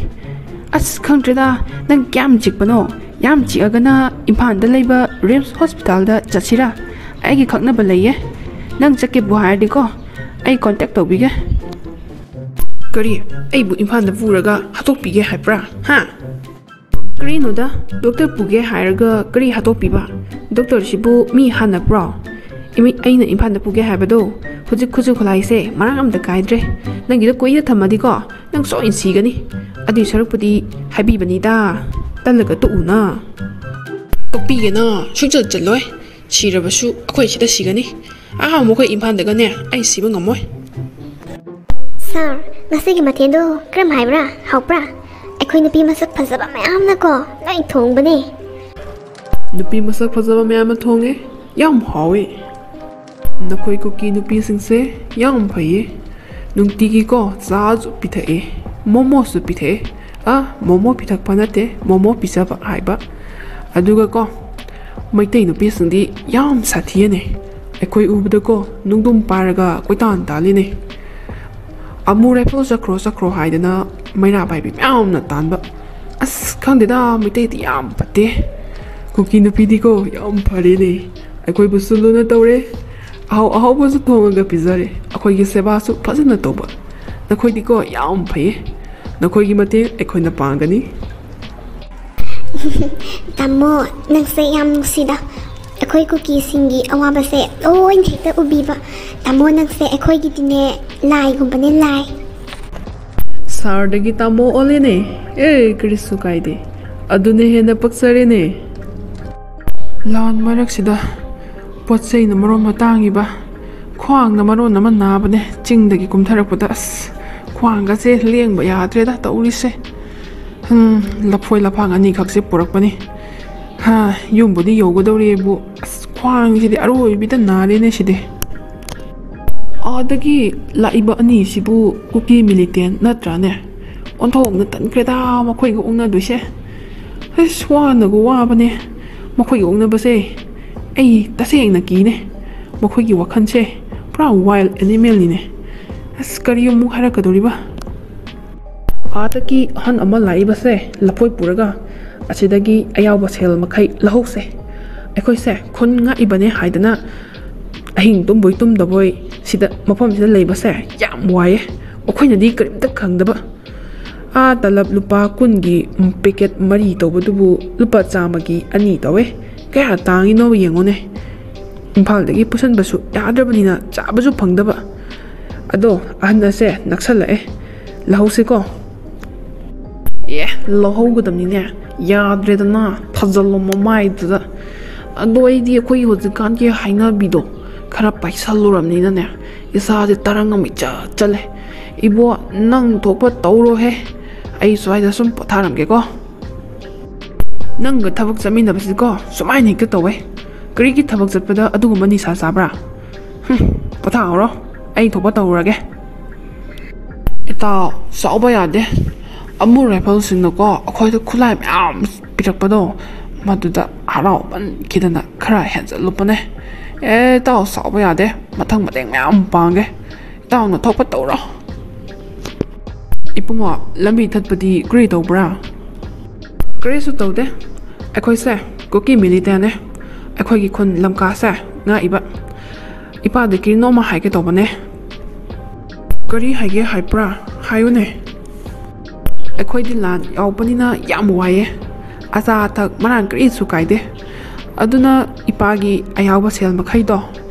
ꯑꯁ, ꯈꯪꯗ꯭ꯔꯦꯗ, ꯅꯪ ꯀꯌꯥꯝ ꯆꯤꯛꯄꯅꯣ? ꯌꯥꯝ ꯆꯤꯛꯑꯒꯅ ꯏꯝꯐꯥꯜꯗ ꯂꯩꯕ ꯔꯤꯝꯁ ꯍꯣꯁꯄꯤꯇꯥꯜꯗ ꯆꯠꯁꯤꯔꯥ? ꯑꯩꯒꯤ ꯈꯪꯅꯕ ꯂꯩꯌꯦ꯫ ꯅꯪ ꯆꯠꯀꯦꯕꯨ ꯍꯥꯏꯔꯗꯤꯀꯣ, ꯑꯩ ꯀꯣꯟꯇꯦꯛ ꯇꯧꯕꯤꯒꯦ꯫ ꯀꯔꯤ? ꯑꯩꯕꯨ ꯏꯝꯐꯥꯜꯗ ꯄꯨꯔꯒ ꯍꯥꯠꯇꯣꯛꯄꯤꯒꯦ ꯍꯥꯏꯕ꯭ꯔꯥ? ꯍꯥ? ꯀꯔꯤꯅꯣꯗ, ꯗꯣꯛꯇꯔ ꯄꯨꯒꯦ ꯍꯥꯏꯔꯒ ꯀꯔꯤ ꯍꯥꯠꯇꯣꯛꯄꯤꯕ? ꯗꯣꯛꯇꯔꯁꯤꯕꯨ ꯃꯤ ꯍꯥꯟꯅꯕ꯭ꯔꯣ? ꯏꯃꯤ-, ꯑꯩꯅ ꯏꯝꯐꯥꯜꯗ ꯄꯨꯒꯦ ꯍꯥꯏꯕꯗꯣ, ꯍꯧꯖꯤꯛ ꯈꯨꯠꯁꯨ ꯈꯨꯠꯂꯥꯏꯁꯦ ꯃꯔꯥꯡ ꯑꯝꯇ ꯀꯥꯏꯗ꯭ꯔꯦ꯫ ꯅꯪꯒꯤꯗꯣ ꯀꯨꯏꯅ ꯊꯝꯃꯗꯤꯀꯣ, ꯅꯪ ꯁꯣꯏꯅ ꯁꯤꯒꯅꯤ꯫ ꯑꯗꯨꯏ ꯁꯔꯨꯛꯄꯨꯗꯤ ꯍꯥꯏꯕꯤꯕꯅꯤꯗ, ꯇꯜꯂꯒ ꯇꯣꯛꯎꯅ꯫ ꯇꯣꯛꯄꯤꯒꯦꯅ, ꯁꯨꯡꯆꯠ ꯆꯠꯂꯣꯏ꯫ ꯁꯤꯔꯕꯁꯨ ꯑꯩꯈꯣꯏ ꯁꯤꯗ ꯁꯤꯒꯅꯤ꯫ ꯑꯥ, ꯃꯈꯣꯏ ꯏꯝꯐꯥꯜꯗꯒꯅꯦ ꯑꯩ ꯁꯤꯕ ꯉꯝꯃꯣꯏ꯫ ꯁꯥꯔ, ꯉꯁꯤꯒꯤ ꯃꯊꯦꯜꯗꯣ ꯀꯔꯝ ꯍꯥꯏꯕ꯭ꯔꯥ? ꯍꯥꯎꯕ꯭ꯔꯥ? ꯑꯩꯈꯣꯏ ꯅꯨꯄꯤ ꯃꯁꯛ ꯐꯖꯕ ꯃꯌꯥꯝꯅꯀꯣ ꯂꯣꯏ ꯊꯣꯡꯕꯅꯦ꯫ ꯅꯨꯄꯤ ꯃꯁꯛ ꯐꯖꯕ ꯃꯌꯥꯝꯅ ꯊꯣꯡꯉꯦ꯫ ꯌꯥꯝ ꯍꯥꯎꯋꯦ꯫ ꯅꯈꯣꯏ ꯀꯨꯀꯤ ꯅꯨꯄꯤꯁꯤꯡꯁꯦ ꯌꯥꯝ ꯐꯩꯌꯦ꯫ ꯅꯨꯡꯇꯤꯒꯤꯀꯣ ꯆꯥꯁꯨ ꯄꯤꯊꯛꯑꯦ, ꯃꯣꯃꯣꯁꯨ ꯄꯤꯊꯛꯑꯦ꯫ ꯑ, ꯃꯣꯃꯣ ꯄꯤꯊꯛꯄ ꯅꯠꯇꯦ, ꯃꯣꯃꯣ ꯄꯤꯖꯕ ꯍꯥꯏꯕ꯫ ꯑꯗꯨꯒꯀꯣ, ꯃꯩꯇꯩ ꯅꯨꯄꯤꯁꯤꯡꯗꯤ ꯌꯥꯝ ꯁꯥꯊꯤꯌꯦꯅꯦ꯫ ꯑꯩꯈꯣꯏ ꯎꯕꯗꯀꯣ ꯅꯨꯡꯗꯨꯝ ꯄꯥꯏꯔꯒ ꯀꯣꯏꯇꯥꯟ ꯇꯥꯜꯂꯤꯅꯦ꯫ ꯑꯃꯨ ꯔꯥꯏꯐꯜ ꯆꯠꯈ꯭ꯔꯣ ꯆꯠꯈ꯭ꯔꯣ ꯍꯥꯏꯗꯅ ꯃꯩꯔꯥ ꯄꯥꯏꯕꯤ ꯃꯌꯥꯝꯅ ꯇꯥꯟꯕ꯫ ꯑꯁ, ꯈꯪꯗꯦꯗ, ꯃꯩꯇꯩꯗꯤ ꯌꯥꯝ ꯐꯠꯇꯦ꯫ ꯀꯨꯀꯤ ꯅꯨꯄꯤꯗꯤꯀꯣ ꯌꯥꯝ ꯐꯔꯦꯅꯦ꯫ ꯑꯩꯈꯣꯏꯕꯨꯁꯨ ꯂꯨꯅ ꯇꯧꯔꯦ, ꯑꯍꯥꯎ ꯑꯍꯥꯎꯕꯁꯨ ꯊꯣꯡꯉꯒ ꯄꯤꯖꯔꯦ, ꯑꯩꯈꯣꯏꯒꯤ ꯁꯦꯕꯥꯁꯨ ꯐꯖꯅ ꯇꯧꯕ꯫ ꯅꯈꯣꯏꯗꯤꯀꯣ ꯌꯥꯝ ꯐꯩꯌꯦ꯫ ꯅꯈꯣꯏꯒꯤ ꯃꯇꯦꯡ ꯑꯩꯈꯣꯏꯅ ꯄꯥꯡꯒꯅꯤ꯫ ꯇꯥꯃꯣ, ꯅꯪꯁꯦ ꯌꯥꯝ ꯅꯨꯡꯁꯤꯗ꯫ ꯑꯩꯈꯣꯏ ꯀꯨꯀꯤꯁꯤꯡꯒꯤ ꯑꯋꯥꯕꯁꯦ ꯂꯣꯏꯅ ꯍꯦꯛꯇ ꯎꯕꯤꯕ꯫ ꯇꯥꯃꯣ, ꯅꯪꯁꯦ ꯑꯩꯈꯣꯏꯒꯤꯗꯤꯅꯦ ꯂꯥꯏꯒꯨꯝꯕꯅꯦ, ꯂꯥꯏ꯫ ꯁꯥꯔꯗꯒꯤ ꯇꯥꯃꯣ ꯑꯣꯜꯂꯦꯅꯦ꯫ ꯑꯦ, ꯀꯔꯤꯁꯨ ꯀꯥꯏꯗꯦ꯫ ꯑꯗꯨꯅ ꯍꯦꯟꯅ ꯄꯛꯆꯔꯦꯅꯦ꯫ ꯂꯥꯟ ꯃꯔꯛꯁꯤꯗ ꯄꯣꯠ ꯆꯩꯅ ꯃꯔꯣꯟ ꯑꯃ ꯇꯥꯡꯉꯤꯕ, ꯈ꯭ꯋꯥꯡꯅ ꯃꯔꯣꯟ ꯑꯃ ꯅꯥꯕꯅꯦ꯫ ꯆꯤꯡꯗꯒꯤ ꯀꯨꯝꯊꯔꯛꯄꯗ ꯑꯁ, ꯈ꯭ꯋꯥꯡꯒꯁꯦ ꯂꯦꯡꯕ ꯌꯥꯗ꯭ꯔꯦꯗ ꯇꯧꯔꯤꯁꯦ꯫ ꯎꯝ, ꯂꯐꯣꯏ ꯂꯐꯥꯡ ꯑꯅꯤꯈꯛꯁꯦ ꯄꯨꯔꯛꯄꯅꯤ꯫ ꯍꯥ, ꯌꯨꯝꯕꯨꯗꯤ ꯌꯧꯒꯗꯧꯔꯦꯕꯨ, ꯑꯁ, ꯈ꯭ꯋꯥꯡꯁꯤꯗꯤ ꯑꯔꯣꯏꯕꯤꯗ ꯅꯥꯔꯦꯅꯦ ꯁꯤꯗꯤ꯫ ꯑꯥꯗꯒꯤ ꯂꯥꯛꯏꯕ ꯑꯅꯤꯁꯤꯕꯨ ꯀꯨꯀꯤ ꯃꯤꯂꯤꯇꯦꯟ ꯅꯠꯇ꯭ꯔꯥꯅꯦ? ꯑꯣꯟꯊꯣꯛꯅ ꯇꯟꯈ꯭ꯔꯦꯗ ꯃꯈꯣꯏꯒ ꯎꯅꯗꯣꯏꯁꯦ꯫ ꯑꯁ, ꯋꯥꯅꯒ ꯋꯥꯕꯅꯦ ꯃꯈꯣꯏꯒ ꯎꯅꯕꯁꯦ꯫ ꯑꯩ ꯇꯁꯦꯡꯅ ꯀꯤꯅꯦ꯫ ꯃꯈꯣꯏꯒꯤ ꯋꯥꯈꯜꯁꯦ ꯄꯨꯔꯥ ꯋꯥꯏꯜ ꯑꯦꯅꯤꯃꯦꯜꯅꯤꯅꯦ꯫ ꯑꯁ, ꯀꯔꯤ ꯑꯃꯨꯛ ꯍꯥꯏꯔꯛꯀꯗꯧꯔꯤꯕ? ꯑꯥꯗꯒꯤ ꯑꯍꯟ ꯑꯃ ꯂꯥꯛꯏꯕꯁꯦ ꯂꯐꯣꯏ ꯄꯨꯔꯒ, ꯑꯁꯤꯗꯒꯤ ꯑꯌꯥꯎꯕ ꯁꯦꯜ ꯃꯈꯩ ꯂꯧꯍꯧꯁꯦ꯫ ꯑꯩꯈꯣꯏꯁꯦ ꯈꯨꯟ ꯉꯥꯛꯏꯕꯅꯦ ꯍꯥꯏꯗꯅ ꯑꯍꯤꯡ ꯇꯨꯝꯕꯣꯏ ꯇꯨꯝꯗꯕꯣꯏ ꯁꯤꯗ, ꯃꯐꯝꯁꯤꯗ ꯂꯩꯕꯁꯦ ꯌꯥꯝ ꯋꯥꯏꯌꯦ꯫ ꯑꯩꯈꯣꯏꯅꯗꯤ ꯀꯔꯤꯝꯇ ꯈꯪꯗꯕ꯫ ꯑꯥ ꯇꯂꯕ ꯂꯨꯄꯥ ꯀꯨꯟꯒꯤ ꯄꯦꯀꯦꯠ ꯃꯔꯤ ꯇꯧꯕꯗꯨꯕꯨ ꯂꯨꯄꯥ ꯆꯥꯝꯃꯒꯤ ꯑꯅꯤ ꯇꯧꯋꯦ꯫ ꯀꯌꯥ ꯇꯥꯡꯉꯤꯅꯣ ꯌꯦꯡꯉꯣꯅꯦ꯫ ꯏꯝꯐꯥꯜꯗꯒꯤ ꯄꯨꯁꯟꯕꯁꯨ ꯌꯥꯗ꯭ꯔꯕꯅꯤꯅ ꯆꯥꯕꯁꯨ ꯐꯪꯗꯕ꯫ ꯑꯗꯣ ꯑꯍꯟ ꯑꯁꯦ ꯅꯛꯁꯜꯂꯛꯑꯦ꯫ ꯂꯧꯍꯧꯁꯤꯀꯣ꯫ ꯑꯦ, ꯂꯧꯍꯧꯒꯗꯕꯅꯤꯅꯦ꯫ ꯌꯥꯗ꯭ꯔꯦꯗꯅ, ꯊꯥꯖꯜꯂꯣ ꯃꯃꯥꯏꯗꯨꯗ꯫ ꯑꯗꯣ ꯑꯩꯗꯤ ꯑꯩꯈꯣꯏꯒꯤ ꯍꯧꯖꯤꯛꯀꯥꯟꯒꯤ ꯍꯩꯅꯕꯤꯗꯣ ꯈꯔ ꯄꯥꯏꯁꯜꯂꯨꯔꯕꯅꯤꯅꯅꯦ, ꯏꯁꯥꯁꯦ ꯇꯔꯪ ꯑꯃ ꯏꯆꯠ ꯆꯠꯂꯦ꯫ ꯏꯕꯣ, ꯅꯪ ꯊꯣꯛꯄ ꯇꯧꯔꯣꯍꯦ, ꯑꯩ ꯁ꯭ꯋꯥꯏꯗ ꯁꯨꯝ ꯄꯣꯊꯥꯔꯝꯒꯦꯀꯣ꯫ ꯅꯪꯒ ꯊꯕꯛ ꯆꯠꯃꯤꯟꯅꯕꯁꯤꯀꯣ ꯁꯨꯃꯥꯏꯅ ꯍꯦꯛꯇ ꯇꯧꯋꯦ꯫ ꯀꯔꯤꯒꯤ ꯊꯕꯛ ꯆꯠꯄꯗ ꯑꯗꯨꯒꯨꯝꯕ ꯅꯤꯁꯥ ꯆꯥꯕ꯭ꯔꯥ? ꯍꯨꯝ, ꯄꯣꯊꯥꯍꯧꯔꯣ, ꯑꯩ ꯊꯣꯛꯄ ꯇꯧꯔꯒꯦ꯫ ꯏꯇꯥꯎ, ꯁꯥꯎꯕ ꯌꯥꯗꯦ꯫ ꯑꯃꯨ ꯔꯥꯏꯐꯜꯁꯤꯡꯅꯀꯣ ꯑꯩꯈꯣꯏꯗ ꯈꯨꯠꯂꯥꯏ ꯃꯌꯥꯝ ꯄꯤꯔꯛꯄꯗꯣ ꯃꯗꯨꯗ ꯍꯔꯥꯎꯃꯟꯈꯤꯗꯅ ꯈꯔ ꯍꯦꯟꯖꯜꯂꯨꯕꯅꯦ꯫ "ꯑꯦ, ꯏꯇꯥꯎ ꯁꯥꯎꯕ ꯌꯥꯗꯦ, ꯃꯊꯪ ꯃꯇꯦꯡ ꯃꯌꯥꯝ ꯄꯥꯡꯒꯦ, ꯏꯇꯥꯎꯅ ꯊꯣꯛꯄ ꯇꯧꯔꯣ꯫" "ꯏꯕꯨꯡꯉꯣ, ꯂꯝꯕꯤ ꯊꯠꯄꯗꯤ ꯀꯔꯤ ꯇꯧꯕ꯭ꯔꯥ?" "ꯀꯔꯤꯁꯨ ꯇꯧꯗꯦ, ꯑꯩꯈꯣꯏꯁꯦ ꯀꯨꯀꯤ ꯃꯤꯂꯤꯇꯦꯟꯅꯦ, ꯑꯩꯈꯣꯏꯒꯤ ꯈꯨꯟ ꯂꯝꯀꯥꯁꯦ ꯉꯥꯛꯏꯕ꯫ ꯏꯄꯥꯗ ꯀꯔꯤꯅꯣꯃ ꯍꯥꯏꯒꯦ ꯇꯧꯕꯅꯦ꯫" "ꯀꯔꯤ ꯍꯥꯏꯒꯦ ꯍꯥꯏꯕ꯭ꯔꯥ? ꯍꯥꯏꯌꯨꯅꯦ꯫" "ꯑꯩꯈꯣꯏꯗꯤ ꯂꯥꯟ ꯌꯥꯎꯕꯅꯤꯅ ꯌꯥꯝ ꯋꯥꯏꯌꯦ, ꯑꯆꯥ ꯑꯊꯛ ꯃꯔꯥꯡ ꯀꯔꯤꯁꯨ ꯀꯥꯏꯗꯦ, ꯑꯗꯨꯅ ꯏꯄꯥꯒꯤ ꯑꯌꯥꯎꯕ ꯁꯦꯜ ꯃꯈꯩꯗꯣ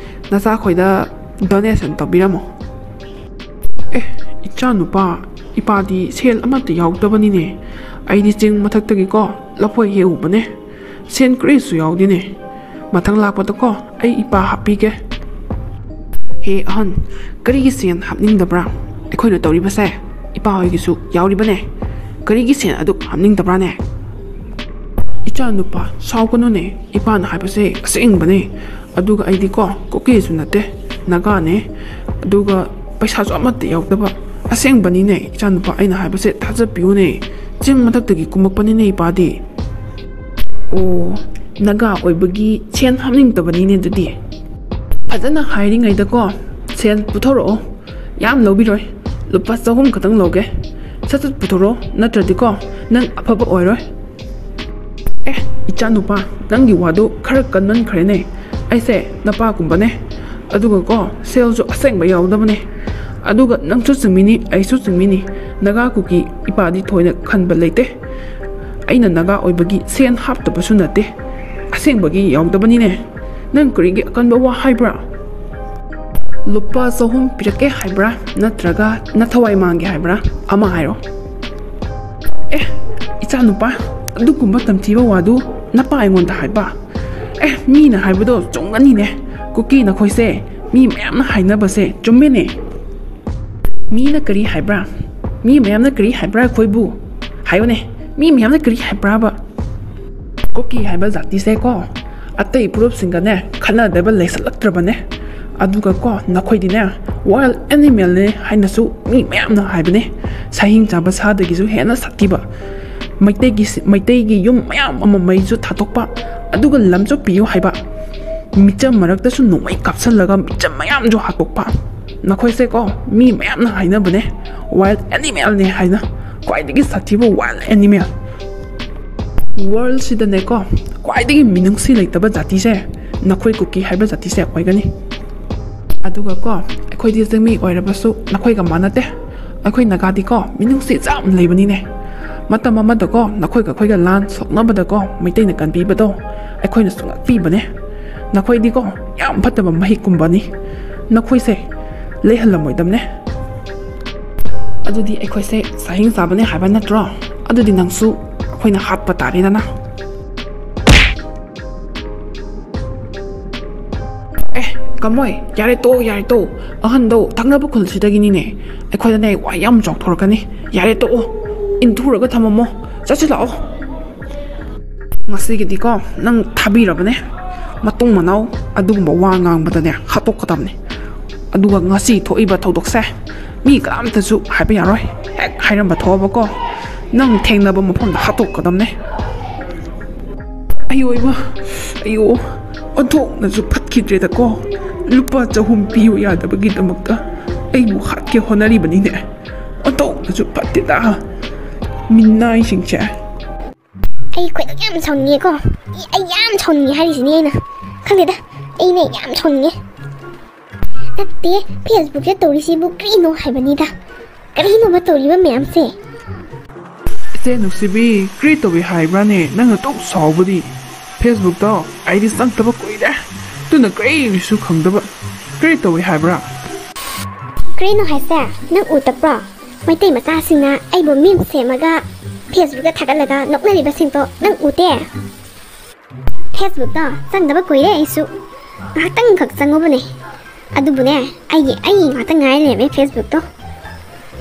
ꯅꯆꯥꯈꯣꯏꯗ ꯗꯣꯅꯦꯁꯟ ꯇꯧꯕꯤꯔꯝꯃꯣ꯫" "ꯑꯦ, ꯏꯆꯥꯅꯨꯄꯥ, ꯏꯄꯥꯗꯤ ꯁꯦꯜ ꯑꯃꯠꯇ ꯌꯥꯎꯗꯕꯅꯤꯅꯦ꯫ ꯑꯩꯗꯤ ꯆꯤꯡ ꯃꯊꯛꯇꯒꯤꯀꯣ ꯂꯐꯣꯏ ꯍꯦꯛꯎꯕꯅꯦ, ꯁꯦꯟ ꯀꯔꯤꯁꯨ ꯌꯥꯎꯗꯦꯅꯦ꯫ ꯃꯊꯪ ꯂꯥꯛꯄꯗꯀꯣ ꯑꯩ ꯏꯄꯥ ꯍꯥꯞꯄꯤꯒꯦ꯫" "ꯍꯦ ꯑꯍꯟ, ꯀꯔꯤꯒꯤ ꯁꯦꯟ ꯍꯥꯞꯅꯤꯡꯗꯕ꯭ꯔꯥ? ꯑꯩꯈꯣꯏꯅ ꯇꯧꯔꯤꯕꯁꯦ ꯏꯄꯥ ꯍꯣꯏꯒꯤꯁꯨ ꯌꯥꯎꯔꯤꯕꯅꯦ, ꯀꯔꯤꯒꯤ ꯁꯦꯟ ꯑꯗꯨꯛ ꯍꯥꯞꯅꯤꯡꯗꯕ꯭ꯔꯥꯅꯦ?" "ꯏꯆꯥꯅꯨꯄꯥ, ꯁꯥꯎꯒꯅꯨꯅꯦ, ꯏꯄꯥꯅ ꯍꯥꯏꯕꯁꯦ ꯑꯁꯦꯡꯕꯅꯦ꯫ ꯑꯗꯨꯒ ꯑꯩꯗꯤꯀꯣ ꯀꯨꯀꯤꯁꯨ ꯅꯠꯇꯦ, ꯅꯥꯒꯥꯅꯦ, ꯑꯗꯨꯒ ꯄꯩꯁꯥꯁꯨ ꯑꯃꯠꯇ ꯌꯥꯎꯗꯕ꯫ ꯑꯁꯦꯡꯕꯅꯤꯅꯦ ꯏꯆꯥꯅꯨꯄꯥ, ꯑꯩꯅ ꯍꯥꯏꯕꯁꯦ ꯊꯥꯖꯕꯤꯌꯨꯅꯦ, ꯆꯤꯡ ꯃꯊꯛꯇꯒꯤ ꯀꯨꯝꯃꯛꯄꯅꯤꯅꯦ ꯏꯄꯥꯗꯤ꯫" "ꯑꯣ, ꯅꯥꯒꯥ ꯑꯣꯏꯕꯒꯤ ꯁꯦꯟ ꯍꯥꯞꯅꯤꯡꯗꯕꯅꯤꯅꯦ ꯑꯗꯨꯗꯤ꯫ ꯐꯖꯅ ꯍꯥꯏꯔꯤꯉꯩꯗꯀꯣ ꯁꯦꯜ ꯄꯨꯊꯣꯔꯛꯑꯣ, ꯌꯥꯝ ꯂꯧꯕꯤꯔꯣꯏ, ꯂꯨꯄꯥ ꯆꯍꯨꯝ ꯈꯛꯇꯪ ꯂꯧꯒꯦ꯫ ꯁꯠ ꯁꯠ ꯄꯨꯊꯣꯔꯛꯑꯣ, ꯅꯠꯇ꯭ꯔꯗꯤꯀꯣ ꯅꯪ ꯑꯐꯕ ꯑꯣꯏꯔꯣꯏ꯫" "ꯑꯦ, ꯏꯆꯥꯅꯨꯄꯥ, ꯅꯪꯒꯤ ꯋꯥꯗꯣ ꯈꯔ ꯀꯟꯃꯟꯈ꯭ꯔꯦꯅꯦ꯫ ꯑꯩꯁꯦ ꯅꯄꯥꯒꯨꯝꯕꯅꯦ, ꯑꯗꯨꯒꯀꯣ ꯁꯦꯜꯁꯨ ꯑꯁꯦꯡꯕ ꯌꯥꯎꯗꯕꯅꯦ꯫ ꯑꯗꯨꯒ ꯅꯪꯁꯨ ꯆꯤꯡꯃꯤꯅꯤ, ꯑꯩꯁꯨ ꯆꯤꯡꯃꯤꯅꯤ, ꯅꯥꯒꯥ ꯀꯨꯀꯤ ꯏꯄꯥꯗꯤ ꯊꯣꯏꯅ ꯈꯟꯕ ꯂꯩꯇꯦ꯫ ꯑꯩꯅ ꯅꯥꯒꯥ ꯑꯣꯏꯕꯒꯤ ꯁꯦꯟ ꯍꯥꯞꯇꯕꯁꯨ ꯅꯠꯇꯦ, ꯑꯁꯦꯡꯕꯒꯤ ꯌꯥꯎꯗꯕꯅꯤꯅꯦ꯫ ꯅꯪ ꯀꯔꯤꯒꯤ ꯑꯀꯟꯕ ꯋꯥ ꯍꯥꯏꯕ꯭ꯔꯥ? ꯂꯨꯄꯥ ꯆꯍꯨꯝ ꯄꯤꯔꯛꯀꯦ ꯍꯥꯏꯕ꯭ꯔꯥ, ꯅꯠꯇ꯭ꯔꯒ ꯅꯊꯋꯥꯏ ꯃꯥꯡꯒꯦ ꯍꯥꯏꯕ꯭ꯔꯥ? ꯑꯃ ꯍꯥꯏꯔꯣ꯫" "ꯑꯦ, ꯏꯆꯥꯅꯨꯄꯥ, ꯑꯗꯨꯒꯨꯝꯕ ꯇꯝꯊꯤꯕ ꯋꯥꯗꯨ ꯅꯄꯥ ꯑꯩꯉꯣꯟꯗ ꯍꯥꯏꯕ? ꯑꯦ, ꯃꯤꯅ ꯍꯥꯏꯕꯗꯣ ꯆꯨꯝꯒꯅꯤꯅꯦ꯫ ꯀꯨꯀꯤ ꯅꯈꯣꯏꯁꯦ, ꯃꯤ ꯃꯌꯥꯝꯅ ꯍꯥꯏꯅꯕꯁꯦ ꯆꯨꯝꯃꯦꯅꯦ꯫ ꯃꯤꯅ ꯀꯔꯤ ꯍꯥꯏꯕ꯭ꯔꯥ? ꯃꯤ ꯃꯌꯥꯝꯅ ꯀꯔꯤ ꯍꯥꯏꯕ꯭ꯔꯥ ꯑꯩꯈꯣꯏꯕꯨ? ꯍꯥꯏꯌꯨꯅꯦ, ꯃꯤ ꯃꯌꯥꯝꯅ ꯀꯔꯤ ꯍꯥꯏꯕ꯭ꯔꯥꯕ?" "ꯀꯨꯀꯤ ꯍꯥꯏꯕ ꯖꯥꯇꯤꯁꯦꯀꯣ, ꯑꯇꯩ ꯐꯨꯔꯨꯞꯁꯤꯡꯒꯅꯦ ꯈꯠꯅꯗꯕ ꯂꯩꯁꯜꯂꯛꯇ꯭ꯔꯕꯅꯦ꯫ ꯑꯗꯨꯒꯀꯣ ꯅꯈꯣꯏꯗꯤꯅꯦ ꯋꯥꯏꯜ ꯑꯦꯅꯤꯃꯦꯜꯅꯦ ꯍꯥꯏꯅꯁꯨ ꯃꯤ ꯃꯌꯥꯝꯅ ꯍꯥꯏꯕꯅꯦ꯫ ꯁꯥꯍꯤꯡ ꯆꯥꯕ ꯁꯥꯗꯒꯤꯁꯨ ꯍꯦꯟꯅ ꯁꯥꯊꯤꯕ꯫ ꯃꯩꯇꯩꯒꯤ ꯁꯤ-, ꯃꯩꯇꯩꯒꯤ ꯌꯨꯝ ꯃꯌꯥꯝ ꯑꯃ ꯃꯩꯁꯨ ꯊꯥꯗꯣꯛꯄ, ꯑꯗꯨꯒ ꯂꯝꯁꯨ ꯄꯤꯌꯨ ꯍꯥꯏꯕ, ꯃꯤꯆꯝ ꯃꯔꯛꯇꯁꯨ ꯅꯣꯡꯃꯩ ꯀꯥꯞꯁꯜꯂꯒ ꯃꯤꯆꯝ ꯃꯌꯥꯝꯁꯨ ꯍꯥꯠꯇꯣꯛꯄ꯫ ꯅꯈꯣꯏꯁꯦꯀꯣ, ꯃꯤ ꯃꯌꯥꯝꯅ ꯍꯥꯏꯅꯕꯅꯦ, wild animal ꯅꯦ ꯍꯥꯏꯅ, ꯈ꯭ꯋꯥꯏꯗꯒꯤ ꯁꯥꯊꯤꯕ wild animal꯫ World ꯁꯤꯗꯅꯦꯀꯣ, ꯈ꯭ꯋꯥꯏꯗꯒꯤ ꯃꯤꯅꯨꯡꯁꯤ ꯂꯩꯇꯕ ꯖꯥꯇꯤꯁꯦ ꯅꯈꯣꯏ ꯀꯨꯀꯤ ꯍꯥꯏꯕ ꯖꯥꯇꯤꯁꯦ ꯑꯣꯏꯒꯅꯤ꯫ ꯑꯗꯨꯒꯀꯣ, ꯑꯩꯈꯣꯏꯗꯤ ꯆꯤꯡꯃꯤ ꯑꯣꯏꯔꯕꯁꯨ ꯅꯈꯣꯏꯒ ꯃꯥꯟꯅꯗꯦ꯫ ꯑꯩꯈꯣꯏ ꯅꯥꯒꯥꯗꯤꯀꯣ, ꯃꯤꯅꯨꯡꯁꯤ ꯌꯥꯝ ꯂꯩꯕꯅꯤꯅꯦ꯫ ꯃꯇꯝ ꯑꯃꯗꯀꯣ, ꯅꯈꯣꯏꯒ ꯑꯩꯈꯣꯏꯒ ꯂꯥꯟ ꯁꯣꯛꯅꯕꯗꯀꯣ, ꯃꯩꯇꯩꯅ ꯀꯟꯕꯤꯕꯗꯣ ꯑꯩꯈꯣꯏꯅꯁꯨ ꯉꯥꯛꯄꯤꯕꯅꯦ꯫ ꯅꯈꯣꯏꯗꯤꯀꯣ, ꯌꯥꯝ ꯐꯠꯇꯕ ꯃꯍꯤꯛꯀꯨꯝꯕꯅꯤ꯫ ꯅꯈꯣꯏꯁꯦ ꯂꯩꯍꯜꯂꯝꯃꯣꯏꯗꯕꯅꯦ꯫ ꯑꯗꯨꯗꯤ ꯑꯩꯈꯣꯏꯁꯦ ꯁꯥꯍꯤꯡ ꯆꯥꯕꯅꯦ ꯍꯥꯏꯕ ꯅꯠꯇ꯭ꯔꯣ? ꯑꯗꯨꯗꯤ ꯅꯪꯁꯨ ꯑꯩꯈꯣꯏꯅ ꯍꯥꯠꯄ ꯇꯥꯔꯦꯗꯅ꯫ ꯑꯦ, ꯀꯃꯣꯏ, ꯌꯥꯔꯦ ꯇꯣꯛꯑꯣ, ꯌꯥꯔꯦ ꯇꯣꯛꯑꯣ꯫ ꯑꯍꯟꯗꯣ ꯊꯪꯅꯕ ꯈꯨꯜꯁꯤꯗꯒꯤꯅꯤꯅꯦ꯫ ꯑꯩꯈꯣꯏꯗꯅꯦ ꯋꯥ ꯌꯥꯝ ꯆꯥꯎꯊꯣꯔꯛꯀꯅꯤ꯫ ꯌꯥꯔꯦ ꯇꯣꯛꯑꯣ꯫ ꯏꯟꯊꯨꯔꯒ ꯊꯝꯃꯝꯃꯣ꯫ ꯆꯠꯁꯤ ꯂꯥꯛꯑꯣ꯫ ꯉꯁꯤꯒꯤꯗꯤꯀꯣ, ꯅꯪ ꯊꯥꯕꯤꯔꯕꯅꯦ꯫ ꯃꯇꯨꯡ ꯃꯅꯥꯎ ꯑꯗꯨꯒꯨꯝꯕ ꯋꯥ ꯉꯥꯡꯕꯗꯅꯦ, ꯍꯥꯠꯇꯣꯛꯀꯗꯕꯅꯦ꯫ ꯑꯗꯨꯒ ꯉꯁꯤ ꯊꯣꯛꯏꯕ ꯊꯧꯗꯣꯛꯁꯦ ꯃꯤ ꯀꯅꯥꯝꯇꯁꯨ ꯍꯥꯏꯕ ꯌꯥꯔꯣꯏ꯫ ꯍꯦꯛ ꯍꯥꯏꯔꯝꯕ ꯊꯣꯛꯑꯕꯀꯣ, ꯅꯪ ꯊꯦꯡꯅꯕ ꯃꯐꯝꯗ ꯍꯥꯠꯇꯣꯛꯀꯗꯕꯅꯦ꯫ ꯑꯌꯣ ꯏꯃꯥ, ꯑꯌꯣ, ꯑꯣꯟꯊꯣꯛꯅꯁꯨ ꯐꯠꯈꯤꯗ꯭ꯔꯦꯗꯀꯣ꯫ ꯂꯨꯄꯥ ꯆꯍꯨꯝ ꯄꯤꯌꯨ ꯌꯥꯗꯕꯒꯤꯗꯃꯛꯇ ꯑꯩꯕꯨ ꯍꯥꯠꯀꯦ ꯍꯣꯠꯅꯔꯤꯕꯅꯤꯅꯦ꯫ ꯑꯣꯟꯊꯣꯛꯅꯁꯨ ꯐꯠꯇꯦꯗ, ꯃꯤꯅꯥꯏꯁꯤꯡꯁꯦ꯫ ꯑꯩ ꯈꯣꯏꯗꯧ ꯌꯥꯝ ꯁꯥꯎꯅꯤꯡꯉꯦꯀꯣ꯫ ꯑꯩ ꯌꯥꯝ ꯁꯥꯎꯅꯤꯡꯉꯦ ꯍꯥꯏꯔꯤꯁꯤꯅꯦ ꯑꯩꯅ꯫ ꯈꯪꯗꯦꯗ, ꯑꯩꯅꯦ ꯌꯥꯝ ꯁꯥꯎꯅꯤꯡꯉꯦ꯫ ꯅꯠꯇꯦ, Facebook ꯇ ꯇꯧꯔꯤꯁꯤꯕꯨ ꯀꯔꯤꯅꯣ ꯍꯥꯏꯕꯅꯤꯗ꯫ ꯀꯔꯤꯅꯣꯕ ꯇꯧꯔꯤꯕ ꯃꯌꯥꯝꯁꯦ? ꯏꯆꯦ ꯅꯨꯡꯁꯤꯕꯤ, ꯀꯔꯤ ꯇꯧꯏ ꯍꯥꯏꯕ꯭ꯔꯥꯅꯦ? ꯅꯪꯅ ꯇꯧ ꯁꯥꯎꯕꯗꯤ꯫ Facebook ꯇꯣ ꯑꯩꯗꯤ ꯆꯪꯗꯕ ꯀꯨꯏꯔꯦ꯫ ꯑꯗꯨꯅ ꯀꯔꯤꯁꯨ ꯈꯪꯗꯕ꯫ ꯀꯔꯤ ꯇꯧꯏ ꯍꯥꯏꯕ꯭ꯔꯥ? ꯀꯔꯤꯅꯣ ꯍꯥꯏꯁꯦ? ꯅꯪ ꯎꯗꯕ꯭ꯔꯣ? ꯃꯩꯇꯩ ꯃꯆꯥꯁꯤꯡꯅ ꯑꯩꯕꯨ meme ꯁꯦꯝꯃꯒ Facebook ꯇ ꯊꯥꯒꯠꯂꯒ ꯅꯣꯛꯅꯔꯤꯕꯁꯤꯡꯗꯣ ꯅꯪ ꯎꯗꯦ? Facebook ꯇꯣ ꯆꯪꯗꯕ ꯀꯨꯏꯔꯦ ꯑꯩꯁꯨ꯫ ꯉꯥꯏꯍꯥꯛꯇꯪꯈꯛ ꯆꯪꯉꯨꯕꯅꯦ꯫ ꯑꯗꯨꯕꯨꯅꯦ, ꯑꯩꯒꯤ, ꯑꯩ ꯉꯥꯛꯇ ꯉꯥꯏ ꯂꯩꯔꯝꯃꯦ Facebook ꯇꯣ꯫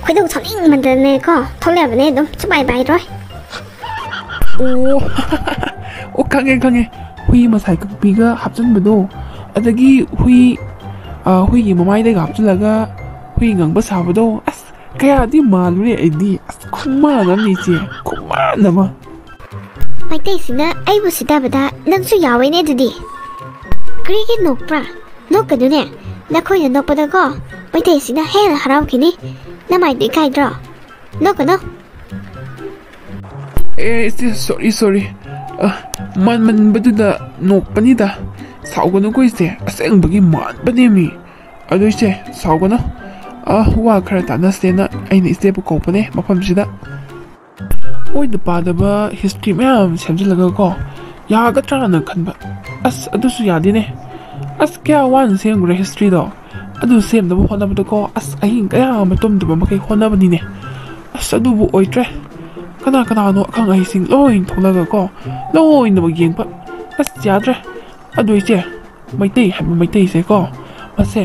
ꯈꯣꯏꯗꯧ ꯁꯥꯎꯅꯤꯡꯃꯟꯗꯅꯅꯦꯀꯣ, ꯊꯣꯛꯂꯛꯑꯕꯅꯦ ꯑꯗꯨꯝ, ꯁꯨꯄꯥꯏ ꯄꯥꯏꯔꯣꯏ꯫ ꯑꯣ, ꯑꯣ, ꯈꯪꯉꯦ, ꯈꯪꯉꯦ꯫ ꯍꯨꯏ ꯃꯁꯥꯏ ꯀꯛꯄꯤꯒ ꯍꯥꯞꯆꯤꯟꯕꯗꯣ, ꯑꯗꯒꯤ ꯍꯨꯏ, ꯑ, ꯍꯨꯏꯒꯤ ꯃꯃꯥꯏꯗꯒ ꯍꯥꯞꯆꯤꯜꯂꯒ ꯍꯨꯏ ꯉꯪꯕ ꯁꯥꯕꯗꯣ꯫ ꯑꯁ, ꯀꯌꯥꯗꯤ ꯃꯥꯜꯂꯨꯔꯦ ꯑꯩꯗꯤ꯫ ꯑꯁ, ꯈꯨꯃꯥꯟ ꯑꯃꯅꯤ ꯏꯆꯦ, ꯈꯨꯃꯥꯟ꯫ ꯃꯥꯟꯅꯕ꯫ ꯃꯩꯇꯩꯁꯤꯅ ꯑꯩꯕꯨ ꯁꯤꯊꯕꯗ ꯅꯪꯁꯨ ꯌꯥꯎꯋꯦꯅꯦ ꯑꯗꯨꯗꯤ꯫ ꯀꯔꯤꯒꯤ ꯅꯣꯛꯄ꯭ꯔꯥ? ꯅꯣꯛꯀꯅꯨꯅꯦ꯫ ꯅꯈꯣꯏꯅ ꯅꯣꯛꯄꯗꯀꯣ ꯃꯩꯇꯩꯁꯤꯅ ꯍꯦꯟꯅ ꯍꯔꯥꯎꯈꯤꯅꯤ꯫ ꯅꯃꯥꯏꯗꯨ ꯏꯀꯥꯏꯗ꯭ꯔꯣ? ꯅꯣꯛꯀꯅꯨ꯫ ꯑꯦ, ꯏꯆꯦ, ꯁꯣꯔꯤ, ꯁꯣꯔꯤ꯫ ꯑ, ꯃꯥꯟꯃꯟꯕꯗꯨꯗ ꯅꯣꯛꯄꯅꯤꯗ꯫ ꯁꯥꯎꯒꯅꯨꯀꯣ ꯏꯆꯦ, ꯑꯁꯦꯡꯕꯒꯤ ꯃꯥꯟꯕꯅꯦꯃꯤ꯫ ꯑꯗꯨ ꯏꯆꯦ, ꯁꯥꯎꯒꯅꯨ꯫ ꯑ, ꯋꯥ ꯈꯔ ꯇꯥꯟꯅꯁꯦꯅ ꯑꯩꯅ ꯏꯆꯦꯕꯨ ꯀꯧꯕꯅꯦ ꯃꯐꯝꯁꯤꯗ꯫ ꯑꯣꯏꯗ ꯄꯥꯗꯕ history ꯃꯌꯥꯝ ꯁꯦꯝꯖꯤꯜꯂꯒꯀꯣ, ꯌꯥꯒꯗ꯭ꯔꯥꯅ ꯈꯟꯕ꯫ ꯑꯁ, ꯑꯗꯨꯁꯨ ꯌꯥꯗꯦꯅꯦ꯫ ꯑꯁ, ꯀꯌꯥ ꯋꯥꯅ ꯁꯦꯝꯈ꯭ꯔꯦ historyꯗꯣ꯫ ꯑꯗꯨ ꯁꯦꯝꯅꯕ ꯍꯣꯠꯅꯕꯗꯀꯣ, ꯑꯁ, ꯑꯍꯤꯡ ꯀꯌꯥ ꯑꯃ ꯇꯨꯝꯗꯕ ꯃꯈꯩ ꯍꯣꯠꯅꯕꯅꯤꯅꯦ꯫ ꯑꯁ, ꯑꯗꯨꯕꯨ ꯑꯣꯏꯗ꯭ꯔꯦ꯫ ꯀꯅꯥ ꯀꯅꯥꯅꯣ ꯑꯈꯪ ꯑꯍꯩꯁꯤꯡ ꯂꯣꯏ ꯊꯣꯛꯂꯒꯀꯣ, ꯂꯣꯏꯅꯃꯛ ꯌꯦꯡꯕ꯫ ꯑꯁ, ꯌꯥꯗ꯭ꯔꯦ꯫ ꯑꯗꯨ ꯏꯆꯦ, ꯃꯩꯇꯩ ꯍꯥꯏꯕ ꯃꯩꯇꯩꯁꯦꯀꯣ, ꯃꯁꯦ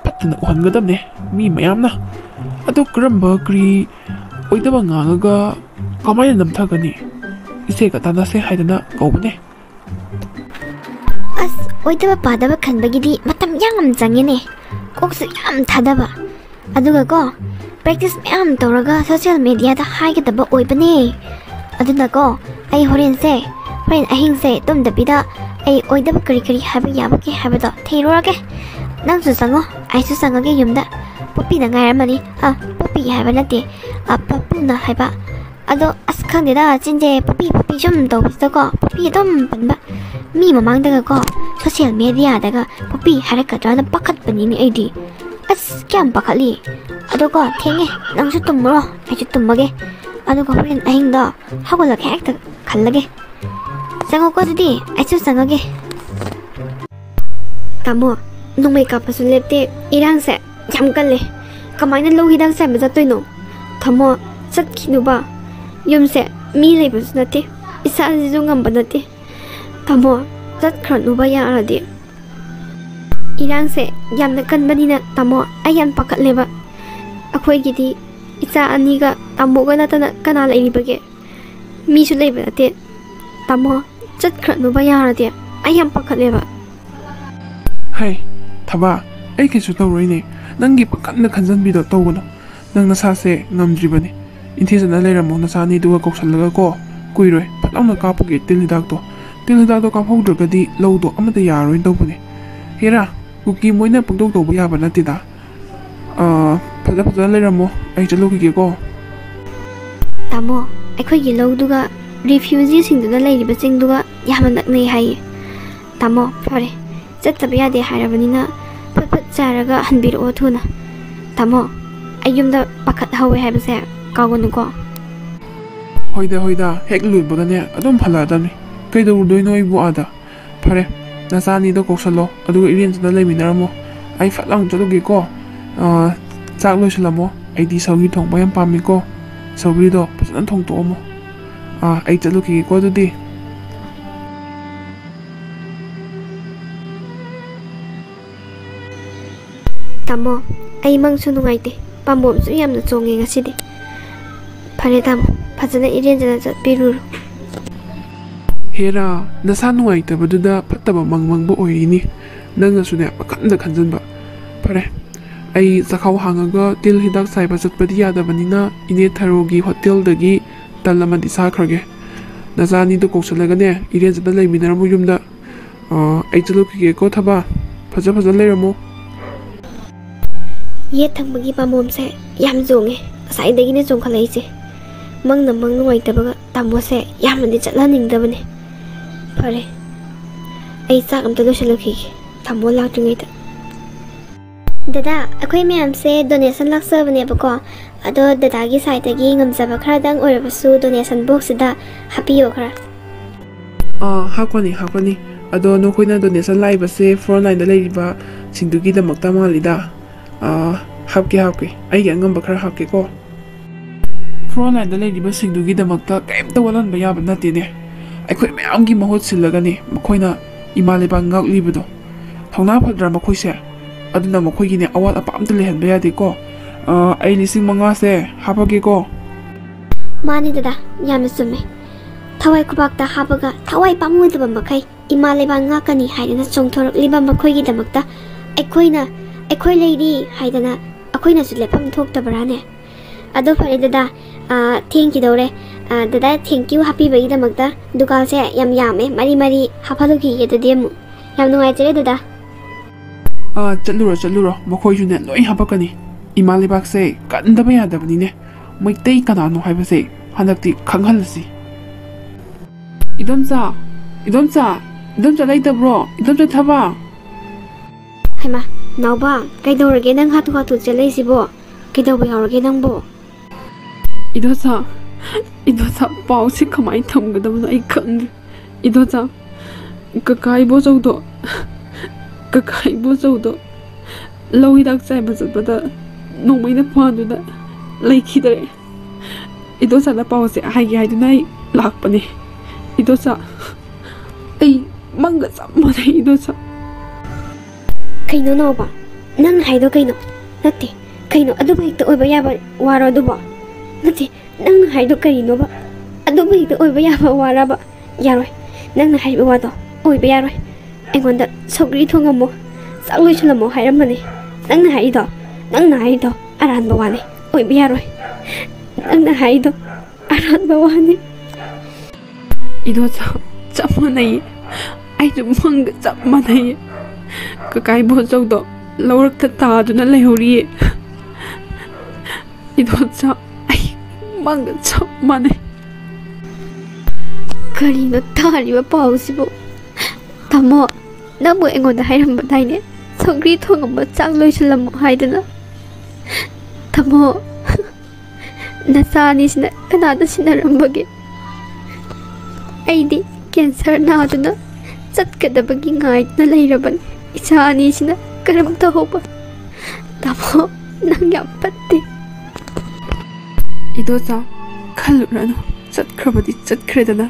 ꯐꯠꯇꯅ ꯎꯍꯟꯒꯗꯕꯅꯦ ꯃꯤ ꯃꯌꯥꯝꯅ꯫ ꯑꯗꯨ ꯀꯔꯝꯕ ꯀꯔꯤ ꯑꯣꯏꯗꯕ ꯉꯥꯡꯉꯒ ꯀꯃꯥꯏꯅ ꯅꯝꯊꯒꯅꯤ? ꯏꯆꯦꯒ ꯇꯥꯟꯅꯁꯦ ꯍꯥꯏꯗꯅ ꯀꯧꯕꯅꯦ꯫ ꯑꯁ, ꯑꯣꯏꯗꯕ ꯄꯥꯗꯕ ꯈꯟꯕꯒꯤꯗꯤ ꯃꯇꯝ ꯌꯥꯝ ꯆꯪꯉꯦꯅꯦ꯫ ꯀꯣꯛꯁꯨ ꯌꯥꯝ ꯊꯥꯗꯕ꯫ ꯑꯗꯨꯒꯀꯣ, practice ꯃꯌꯥꯝ ꯇꯧꯔꯒ social mediaꯗ ꯍꯥꯏꯒꯗꯕ ꯑꯣꯏꯕꯅꯦ꯫ ꯑꯗꯨꯅꯀꯣ, ꯑꯩ ꯍꯣꯔꯦꯟꯁꯦ, ꯍꯣꯔꯦꯟ ꯑꯍꯤꯡꯁꯦ ꯇꯨꯝꯗꯕꯤꯗ ꯑꯩ ꯑꯣꯏꯗꯕ ꯀꯔꯤ ꯀꯔꯤ ꯍꯥꯏꯕ ꯌꯥꯕꯒꯦ ꯍꯥꯏꯕꯗꯣ ꯊꯤꯔꯨꯔꯒꯦ꯫ ꯅꯪꯁꯨ ꯆꯪꯉꯣ, ꯑꯩꯁꯨ ꯆꯪꯉꯒꯦ ꯌꯨꯝꯗ꯫ ꯄꯣꯄꯤꯅ ꯉꯥꯏꯔꯝꯃꯅꯤ꯫ ꯑ, ꯄꯣꯄꯤ ꯍꯥꯏꯕ ꯅꯠꯇꯦ, ꯑ, ꯄꯄꯨꯅ ꯍꯥꯏꯕ꯫ ꯑꯗꯣ ꯑꯁ, ꯈꯪꯗꯦꯗ, ꯆꯤꯟꯁꯦ ꯄꯄꯤ ꯄꯄꯤ ꯁꯨꯝ ꯇꯧꯕꯁꯤꯗꯀꯣ, ꯄꯄꯤ ꯑꯗꯨꯝ ꯄꯟꯕ꯫ ꯃꯤ ꯃꯃꯥꯡꯗꯒꯀꯣ, social mediaꯗꯒ ꯄꯄꯤ ꯍꯥꯏꯔꯛꯀꯗ꯭ꯔꯥꯅ ꯄꯥꯈꯠꯄꯅꯤꯅꯦ ꯑꯩꯗꯤ꯫ ꯑꯁ, ꯀꯌꯥꯝ ꯄꯥꯈꯠꯂꯤ꯫ ꯑꯗꯣꯀꯣ, ꯊꯦꯡꯉꯦ, ꯅꯪꯁꯨ ꯇꯨꯝꯃꯨꯔꯣ, ꯑꯩꯁꯨ ꯇꯨꯝꯃꯒꯦ꯫ ꯑꯗꯨꯒ ꯍꯣꯔꯦꯟ ꯑꯍꯤꯡꯗꯣ ꯍꯧꯒꯠꯂꯒ ꯍꯦꯛꯇ ꯈꯜꯂꯒꯦ꯫ ꯆꯪꯉꯣꯀꯣ ꯑꯗꯨꯗꯤ, ꯑꯩꯁꯨ ꯆꯪꯉꯒꯦ꯫ ꯇꯥꯃꯣ, ꯅꯣꯡꯃꯩ ꯀꯥꯞꯄꯁꯨ ꯂꯦꯞꯇꯦ, ꯏꯔꯥꯡꯁꯦ ꯌꯥꯝ ꯀꯜꯂꯦ꯫ ꯀꯃꯥꯏꯅ ꯂꯧ ꯍꯤꯗꯥꯛ ꯆꯥꯏꯕ ꯆꯠꯇꯣꯏꯅꯣ? ꯇꯥꯃꯣ, ꯆꯠꯈꯤꯅꯨꯕ꯫ ꯌꯨꯝꯁꯦ ꯃꯤ ꯂꯩꯕꯁꯨ ꯅꯠꯇꯦ, ꯏꯁꯥꯁꯤꯁꯨ ꯉꯝꯕ ꯅꯠꯇꯦ꯫ ꯇꯥꯃꯣ, ꯆꯠꯈ꯭ꯔꯅꯨꯕ ꯌꯥꯔꯗꯤ꯫ ꯏꯔꯥꯡꯁꯦ ꯌꯥꯝꯅ ꯀꯟꯕꯅꯤꯅ, ꯇꯥꯃꯣ, ꯑꯩ ꯌꯥꯝ ꯄꯥꯈꯠꯂꯦꯕ꯫ ꯑꯩꯈꯣꯏꯒꯤꯗꯤ ꯏꯆꯥ ꯑꯅꯤꯒ ꯇꯥꯃꯣꯒ ꯅꯠꯇꯅ ꯀꯅꯥ ꯂꯩꯔꯤꯕꯒꯦ? ꯃꯤꯁꯨ ꯂꯩꯕ ꯅꯠꯇꯦ꯫ ꯇꯥꯃꯣ, ꯆꯠꯈ꯭ꯔꯅꯨꯕ ꯌꯥꯔꯗꯤ꯫ ꯑꯩ ꯌꯥꯝ ꯄꯥꯈꯠꯂꯦꯕ꯫ ꯍꯩ, ꯊꯕꯥ, ꯑꯩ ꯀꯩꯁꯨ ꯇꯧꯔꯣꯏꯅꯦ꯫ ꯅꯪꯒꯤ ꯄꯪꯈꯟꯗ ꯈꯟꯖꯟꯕꯤꯗꯣ ꯇꯧꯒꯅꯨ꯫ ꯅꯪ ꯅꯁꯥꯁꯦ ꯉꯝꯗ꯭ꯔꯤꯕꯅꯤ꯫ ꯏꯟꯊꯦꯖꯅ ꯂꯩꯔꯝꯃꯣ, ꯅꯆꯥꯅꯤꯗꯨꯒ ꯀꯧꯁꯜꯂꯒ ꯀꯣ꯫ ꯀꯨꯏꯔꯣꯏ, ꯐꯠ ꯂꯥꯎꯅ ꯀꯥꯞꯄꯨꯒꯦ ꯇꯤꯜ ꯍꯤꯗꯥꯛꯇꯣ꯫ ꯇꯤꯜ ꯍꯤꯗꯥꯛꯇꯣ ꯀꯥꯞꯍꯧꯗ꯭ꯔꯒꯗꯤ ꯂꯧꯗꯣ ꯑꯃꯠꯇ ꯌꯥꯔꯔꯣꯏꯅ ꯇꯧꯕꯅꯦ꯫ ꯍꯦꯔꯥ, ꯀꯨꯀꯤ ꯃꯣꯏꯅ ꯄꯪꯇꯧ ꯇꯧꯕ ꯌꯥꯕ ꯅꯠꯇꯦꯗ꯫ ꯑꯥ, ꯐꯖ ꯐꯖꯅ ꯂꯩꯔꯝꯃꯣ, ꯑꯩ ꯆꯠꯂꯨꯈꯤꯒꯦꯀꯣ꯫ ꯇꯥꯃꯣ, ꯑꯩꯈꯣꯏꯒꯤ ꯂꯧꯗꯨꯒ ꯔꯤꯐ꯭ꯌꯨꯖꯤꯁꯤꯡꯗꯨꯅ ꯂꯩꯔꯤꯕꯁꯤꯡꯗꯨꯒ ꯌꯥꯝꯅ ꯅꯛꯅꯩ ꯍꯥꯏꯌꯦ꯫ ꯇꯥꯃꯣ, ꯐꯔꯦ, ꯆꯠꯇꯕ ꯌꯥꯗꯦ ꯍꯥꯏꯔꯕꯅꯤꯅ ꯐꯠ ꯐꯠ ꯆꯥꯔꯒ ꯍꯟꯕꯤꯔꯛꯑꯣ ꯊꯨꯅ꯫ ꯇꯥꯃꯣ, ꯑꯩ ꯌꯨꯝꯗ ꯄꯥꯈꯠꯍꯧꯋꯦ ꯍꯥꯏꯕꯁꯦ ꯀꯥꯎꯒꯅꯨꯀꯣ꯫ ꯍꯣꯏꯗ, ꯍꯣꯏꯗ, ꯍꯦꯛ ꯂꯣꯏꯕꯒꯅꯦ ꯑꯗꯨꯝ ꯍꯜꯂꯛꯑꯗꯕꯅꯤ꯫ ꯀꯩꯗꯧꯔꯨꯗꯣꯏꯅꯣ ꯑꯩꯕꯨ ꯑꯥꯗ? ꯐꯔꯦ, ꯅꯆꯥꯅꯤꯗꯣ ꯀꯧꯁꯜꯂꯣ, ꯑꯗꯨꯒ ꯏꯔꯦꯟꯖꯅ ꯂꯩꯃꯤꯟꯅꯔꯝꯃꯣ꯫ ꯑꯩ ꯐꯠ ꯂꯥꯎꯅ ꯆꯠꯂꯨꯒꯦꯀꯣ꯫ ꯑꯥ, ꯆꯥꯛ ꯂꯣꯏꯁꯤꯜꯂꯝꯃꯣ꯫ ꯑꯩꯗꯤ ꯁꯧꯒ꯭ꯔꯤ ꯊꯣꯡꯕ ꯌꯥꯝ ꯄꯥꯝꯃꯤꯀꯣ꯫ ꯁꯧꯒ꯭ꯔꯤꯗꯣ ꯐꯖꯅ ꯊꯣꯡꯇꯣꯛꯑꯝꯃꯣ꯫ ꯑꯥ, ꯑꯩ ꯆꯠꯂꯨꯈꯤꯒꯦꯀꯣ ꯑꯗꯨꯗꯤ꯫ ꯇꯥꯃꯣ, ꯑꯩ ꯃꯪꯁꯨ ꯅꯨꯡꯉꯥꯏꯇꯦ, ꯄꯥꯝꯕꯣꯝꯁꯨ ꯌꯥꯝꯅ ꯆꯣꯡꯉꯦ ꯉꯁꯤꯗꯤ꯫ ꯐꯔꯦ ꯇꯥꯃꯣ, ꯐꯖꯅ ꯏꯔꯦꯟꯖꯅ ꯆꯠꯄꯤꯔꯨꯔꯣ꯫ ꯍꯦꯔꯥ, ꯅꯁꯥ ꯅꯨꯡꯉꯥꯏꯇꯕꯗꯨꯗ ꯐꯠꯇꯕ ꯃꯪ ꯃꯪꯕ ꯑꯣꯏꯔꯤꯅꯤ꯫ ꯅꯪꯅꯁꯨꯅꯦ ꯄꯪꯈꯟꯗ ꯈꯟꯖꯟꯕ꯫ ꯐꯔꯦ, ꯑꯩ ꯆꯈꯥꯎ ꯍꯥꯡꯉꯒ ꯇꯤꯜ ꯍꯤꯗꯥꯛ ꯆꯥꯏꯕ ꯆꯠꯄꯗꯤ ꯌꯥꯗꯕꯅꯤꯅ ꯏꯅꯦ ꯊꯔꯣꯒꯤ ꯍꯣꯇꯦꯜꯗꯒꯤ ꯇꯜ ꯑꯃꯗꯤ ꯆꯥꯈ꯭ꯔꯒꯦ꯫ ꯅꯆꯥ ꯑꯅꯤꯗꯣ ꯀꯧꯁꯜꯂꯒꯅꯦ ꯏꯔꯦꯟꯖꯅ ꯂꯩꯃꯤꯟꯅꯔꯝꯃꯨ ꯌꯨꯝꯗ꯫ ꯑꯥ, ꯑꯩ ꯆꯠꯂꯨꯈꯤꯒꯦꯀꯣ ꯊꯕꯥ꯫ ꯐꯖ ꯐꯖ ꯂꯩꯔꯝꯃꯣ꯫ ꯌꯦꯠ ꯊꯪꯕꯒꯤ ꯄꯥꯝꯕꯣꯝꯁꯦ ꯌꯥꯝ ꯆꯣꯡꯉꯦ, ꯉꯁꯥꯏꯗꯒꯤꯅꯦ ꯆꯣꯡꯈꯠꯂꯛꯏꯁꯦ꯫ ꯃꯪꯅ ꯃꯪ ꯅꯨꯡꯉꯥꯏꯇꯕꯒ ꯇꯥꯃꯣꯁꯦ ꯌꯥꯝꯅꯗꯤ ꯆꯠꯍꯟꯅꯤꯡꯗꯕꯅꯦ꯫ ꯐꯔꯦ, ꯑꯩ ꯆꯥꯛ ꯑꯝꯇ ꯂꯣꯏꯁꯤꯜꯂꯨꯈꯤꯒꯦ, ꯇꯥꯃꯣ ꯂꯥꯛꯇ꯭ꯔꯤꯉꯩꯗ꯫ ꯗꯗꯥ, ꯑꯩꯈꯣꯏ ꯃꯌꯥꯝꯁꯦ ꯗꯣꯅꯦꯁꯟ ꯂꯥꯛꯆꯕꯅꯦꯕꯀꯣ, ꯑꯗꯣ ꯗꯗꯥꯒꯤ ꯁꯥꯏꯠꯇꯒꯤ ꯉꯝꯖꯕ ꯈꯔꯗꯪ ꯑꯣꯏꯔꯕꯁꯨ ꯗꯣꯅꯦꯁꯟ ꯕꯣꯛꯁꯁꯤꯗ ꯍꯥꯞꯄꯤꯌꯣ ꯈꯔ꯫ ꯑꯥ, ꯍꯥꯞꯀꯅꯤ, ꯍꯥꯞꯀꯅꯤ꯫ ꯑꯗꯣ ꯅꯈꯣꯏꯅ ꯗꯣꯅꯦꯁꯟ ꯂꯥꯛꯏꯕꯁꯦ ꯐ꯭ꯔꯣꯟ ꯂꯥꯏꯟꯗ ꯂꯩꯔꯤꯕ ꯁꯤꯡꯗꯨꯒꯤꯗꯃꯛꯇ ꯃꯥꯜꯂꯤꯗ꯫ ꯑꯥ, ꯍꯥꯞꯀꯦ, ꯍꯥꯞꯀꯦ꯫ ꯑꯩꯒꯤ ꯑꯉꯝꯕ ꯈꯔ ꯍꯥꯞꯀꯦꯀꯣ꯫ ꯐ꯭ꯔꯣꯟ ꯂꯥꯏꯟꯗ ꯂꯩꯔꯤꯕꯁꯤꯡꯗꯨꯒꯤꯗꯃꯛꯇ ꯀꯔꯤꯝꯇ ꯋꯥꯠꯍꯟꯕ ꯌꯥꯕ ꯅꯠꯇꯦꯅꯦ꯫ ꯑꯩꯈꯣꯏ ꯃꯌꯥꯝꯒꯤ ꯃꯍꯨꯠ ꯁꯤꯜꯂꯒꯅꯤ ꯃꯈꯣꯏꯅ ꯏꯃꯥ ꯂꯩꯕꯥꯛ ꯉꯥꯛꯂꯤꯕꯗꯣ꯫ ꯊꯧꯅꯥ ꯐꯗ꯭ꯔꯥ ꯃꯈꯣꯏꯁꯦ? ꯑꯗꯨꯅ ꯃꯈꯣꯏꯒꯤꯅꯦ ꯑꯋꯥꯠ ꯑꯄꯥ ꯑꯝꯇ ꯂꯩꯍꯟꯕ ꯌꯥꯗꯦꯀꯣ꯫ ꯑꯥ, ꯑꯩ ꯂꯤꯁꯤꯡ ꯃꯉꯥꯁꯦ ꯍꯥꯞꯄꯒꯦꯀꯣ꯫ ꯃꯥꯅꯤ ꯗꯗꯥ, ꯌꯥꯝꯅ ꯆꯨꯝꯃꯦ꯫ ꯊꯋꯥꯏ ꯈꯨꯕꯥꯛꯇ ꯍꯥꯞꯄꯒ ꯊꯋꯥꯏ ꯄꯥꯝꯃꯨꯗꯕ ꯃꯈꯩ ꯏꯃꯥ ꯂꯩꯕꯥꯛ ꯉꯥꯛꯀꯅꯤ ꯍꯥꯏꯗꯅ ꯆꯣꯡꯊꯣꯔꯛꯂꯤꯕ ꯃꯈꯣꯏꯒꯤꯗꯃꯛꯇ ꯑꯩꯈꯣꯏꯅ, ꯑꯩꯈꯣꯏ ꯂꯩꯔꯤ ꯍꯥꯏꯗꯅ ꯑꯩꯈꯣꯏꯅꯁꯨ ꯂꯦꯞꯐꯝ ꯊꯣꯛꯇꯕ꯭ꯔꯥꯅꯦ? ꯑꯗꯣ ꯐꯔꯦ ꯗꯗꯥ, ꯑꯥ, ꯊꯦꯡꯈꯤꯗꯧꯔꯦ꯫ ꯑꯥ, ꯗꯗꯥ, thank you ꯍꯥꯞꯄꯤꯕꯒꯤꯗꯃꯛꯇ꯫ ꯗꯨꯀꯥꯟꯁꯦ ꯌꯥꯝ ꯌꯥꯝꯃꯦ, ꯃꯔꯤ ꯃꯔꯤ ꯍꯥꯞꯍꯜꯂꯨꯈꯤꯒꯦ ꯑꯗꯨꯗꯤ ꯑꯃꯨꯛ꯫ ꯌꯥꯝ ꯅꯨꯡꯉꯥꯏꯖꯔꯦ ꯗꯗꯥ꯫ ꯑꯥ, ꯆꯠꯂꯨꯔꯣ, ꯆꯠꯂꯨꯔꯣ, ꯃꯈꯣꯏꯁꯨꯅꯦ ꯂꯣꯏ ꯍꯥꯞꯄꯛꯀꯅꯤ꯫ ꯏꯃꯥ ꯂꯩꯕꯥꯛꯁꯦ ꯀꯟꯗꯕ ꯌꯥꯗꯕꯅꯤꯅꯦ꯫ ꯃꯩꯇꯩ ꯀꯅꯥꯅꯣ ꯍꯥꯏꯕꯁꯦ ꯍꯟꯗꯛꯇꯤ ꯈꯪꯍꯜꯂꯁꯤ꯫ ꯏꯗꯣꯝꯆꯥ, ꯏꯗꯣꯝꯆꯥ, ꯏꯗꯣꯝꯆꯥ ꯂꯩꯇꯕ꯭ꯔꯣ? ꯏꯗꯣꯝꯆꯥ ꯊꯕ꯫ ꯍꯩꯃꯥ, ꯅꯥꯎꯕ, ꯀꯩꯗꯧꯔꯒꯦ ꯅꯪ ꯍꯥꯊꯨ ꯍꯥꯊꯨ ꯆꯦꯜꯂꯛꯏꯁꯤꯕꯣ? ꯀꯩꯗꯧꯕ ꯌꯥꯎꯔꯒꯦ ꯅꯪꯕꯣ? ꯏꯗꯣꯆꯥ, ꯏꯗꯣꯆꯥ, ꯄꯥꯎꯁꯦ ꯀꯃꯥꯏꯅ ꯊꯝꯒꯗꯕꯅꯣ ꯑꯩ ꯈꯪꯗ꯭ꯔꯦ꯫ ꯏꯗꯣꯆꯥ, ꯀꯀꯥ ꯏꯕꯣꯆꯧꯗꯣ, ꯀꯀꯥ ꯏꯕꯣꯆꯧꯗꯣ ꯂꯧ ꯍꯤꯗꯥꯛ ꯆꯥꯏꯕ ꯆꯠꯄꯗ ꯅꯣꯡꯃꯩꯅ ꯐꯥꯗꯨꯅ ꯂꯩꯈꯤꯗ꯭ꯔꯦ꯫ ꯏꯗꯣꯆꯥꯗ ꯄꯥꯎꯁꯦ ꯍꯥꯏꯒꯦ ꯍꯥꯏꯗꯨꯅ ꯑꯩ ꯂꯥꯛꯄꯅꯦ꯫ ꯏꯗꯣꯆꯥ, ꯑꯩ ꯃꯪꯒ ꯆꯞ ꯃꯥꯟꯅꯩ ꯏꯗꯣꯆꯥ꯫ ꯀꯩꯅꯣ ꯅꯥꯎꯕ? ꯅꯪꯅ ꯍꯥꯏꯗꯣ ꯀꯩꯅꯣ? ꯅꯠꯇꯦ, ꯀꯩꯅꯣ ꯑꯗꯨꯕꯨ ꯍꯦꯛꯇ ꯑꯣꯏꯕ ꯌꯥꯕ ꯋꯥꯔꯣ ꯑꯗꯨꯕꯣ? ꯅꯠꯇꯦ, ꯅꯪꯅ ꯍꯥꯏꯗꯣ ꯀꯔꯤꯅꯣꯕ? ꯑꯗꯨꯕꯨ ꯍꯦꯛꯇ ꯑꯣꯏꯕ ꯌꯥꯕ ꯋꯥꯔꯕ? ꯌꯥꯔꯣꯏ, ꯅꯪꯅ ꯍꯥꯏꯔꯤꯕ ꯋꯥꯗꯣ ꯑꯣꯏꯕ ꯌꯥꯔꯣꯏ꯫ ꯑꯩꯉꯣꯟꯗ "ꯁꯧꯒ꯭ꯔꯤ ꯊꯣꯡꯉꯝꯃꯣ, ꯆꯥꯛ ꯂꯣꯏꯁꯜꯂꯝꯃꯣ" ꯍꯥꯏꯔꯝꯕꯅꯦ꯫ ꯅꯪꯅ ꯍꯥꯏꯔꯤꯗꯣ, ꯅꯪꯅ ꯍꯥꯏꯔꯤꯗꯣ ꯑꯔꯥꯟꯕ ꯋꯥꯅꯤ, ꯑꯣꯏꯕ ꯌꯥꯔꯣꯏ꯫ ꯅꯪꯅ ꯍꯥꯏꯔꯤꯗꯣ ꯑꯔꯥꯟꯕ ꯋꯥꯅꯤ꯫ ꯏꯗꯣꯆꯥ, ꯆꯞ ꯃꯥꯟꯅꯩꯌꯦ꯫ ꯑꯩꯁꯨ ꯃꯪꯒ ꯆꯞ ꯃꯥꯟꯅꯩꯌꯦ꯫ ꯀꯀꯥ ꯏꯕꯣꯆꯧꯗꯣ ꯂꯧꯔꯛꯇ ꯇꯥꯗꯨꯅ ꯂꯩꯍꯧꯔꯤꯌꯦ꯫ ꯏꯗꯣꯆꯥ, ꯑꯩ ꯃꯪꯒ ꯆꯞ ꯃꯥꯟꯅꯩ꯫ ꯀꯔꯤꯅꯣ ꯇꯥꯔꯤꯕ ꯄꯥꯎꯁꯤꯕꯨ? ꯇꯥꯃꯣ, ꯅꯪꯕꯨ ꯑꯩꯉꯣꯟꯗ ꯍꯥꯏꯔꯝꯕꯗꯥꯏꯅꯦ, "ꯁꯧꯒ꯭ꯔꯤ ꯊꯣꯡꯉꯝꯕ ꯆꯥꯛ ꯂꯣꯏꯁꯤꯜꯂꯝꯃꯣ" ꯍꯥꯏꯗꯅ? ꯇꯥꯃꯣ, ꯅꯆꯥ ꯑꯅꯤꯁꯤꯅ ꯀꯅꯥꯗ ꯁꯤꯟꯅꯔꯝꯕꯒꯦ? ꯑꯩꯗꯤ ꯀꯦꯟꯁꯔ ꯅꯥꯗꯨꯅ ꯆꯠꯀꯗꯕꯒꯤ ꯉꯥꯏꯗꯨꯅ ꯂꯩꯔꯕꯅꯤ꯫ ꯏꯆꯥ ꯑꯅꯤꯁꯤꯅ ꯀꯔꯝ ꯇꯧꯍꯧꯕ? ꯇꯥꯃꯣ, ꯅꯪ ꯌꯥꯝ ꯐꯠꯇꯦ꯫ ꯏꯗꯣꯆꯥ, ꯈꯜꯂꯨꯔꯅꯨ, ꯆꯠꯈ꯭ꯔꯕꯗꯤ ꯆꯠꯈ꯭ꯔꯦꯗꯅ꯫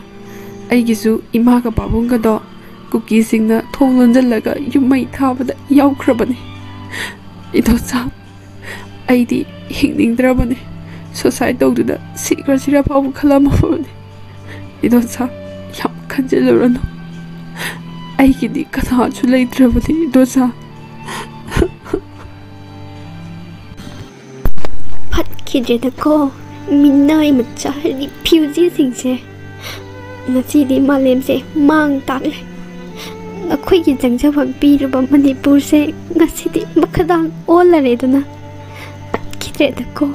ꯑꯩꯒꯤꯁꯨ ꯏꯃꯥꯒ ꯄꯥꯕꯨꯡꯒꯗꯣ ꯀꯨꯀꯤꯁꯤꯡꯅ ꯊꯣꯡ ꯂꯣꯟꯖꯜꯂꯒ ꯌꯨꯝ ꯃꯩ ꯊꯥꯕꯗ ꯌꯥꯎꯈ꯭ꯔꯕꯅꯤ꯫ ꯏꯗꯣꯆꯥ, ꯑꯩꯗꯤ ꯍꯤꯡꯅꯤꯡꯗ꯭ꯔꯕꯅꯤ꯫ Suicide ꯇꯧꯗꯨꯅ ꯁꯤꯈ꯭ꯔꯁꯤꯔ ꯐꯥꯎꯕ ꯈꯜꯂꯝꯃꯕꯅꯤ꯫ ꯏꯗꯣꯆꯥ, ꯌꯥꯝ ꯈꯟꯖꯤꯜꯂꯨꯔꯅꯨ꯫ ꯑꯩꯒꯤꯗꯤ ꯀꯅꯥꯁꯨ ꯂꯩꯇ꯭ꯔꯕꯅꯤ ꯏꯗꯣꯆꯥ꯫ ꯐꯠꯈꯤꯗ꯭ꯔꯦꯗꯀꯣ꯫ ꯃꯤꯅꯥꯏ ꯃꯆꯥ ꯔꯤꯐ꯭ꯌꯨꯖꯤꯁꯤꯡꯁꯦ ꯉꯁꯤꯗꯤ ꯃꯥꯂꯦꯝꯁꯦ ꯃꯥꯡ ꯇꯥꯛꯂꯦ꯫ ꯅꯈꯣꯏꯒꯤ ꯆꯪꯖꯐꯝ ꯄꯤꯔꯨꯕ ꯃꯅꯤꯄꯨꯔꯁꯦ ꯉꯁꯤꯗꯤ ꯃꯈꯥꯗꯥꯡ ꯑꯣꯜꯂꯔꯦꯗꯅ꯫ ꯐꯠꯈꯤꯗ꯭ꯔꯦꯗꯀꯣ꯫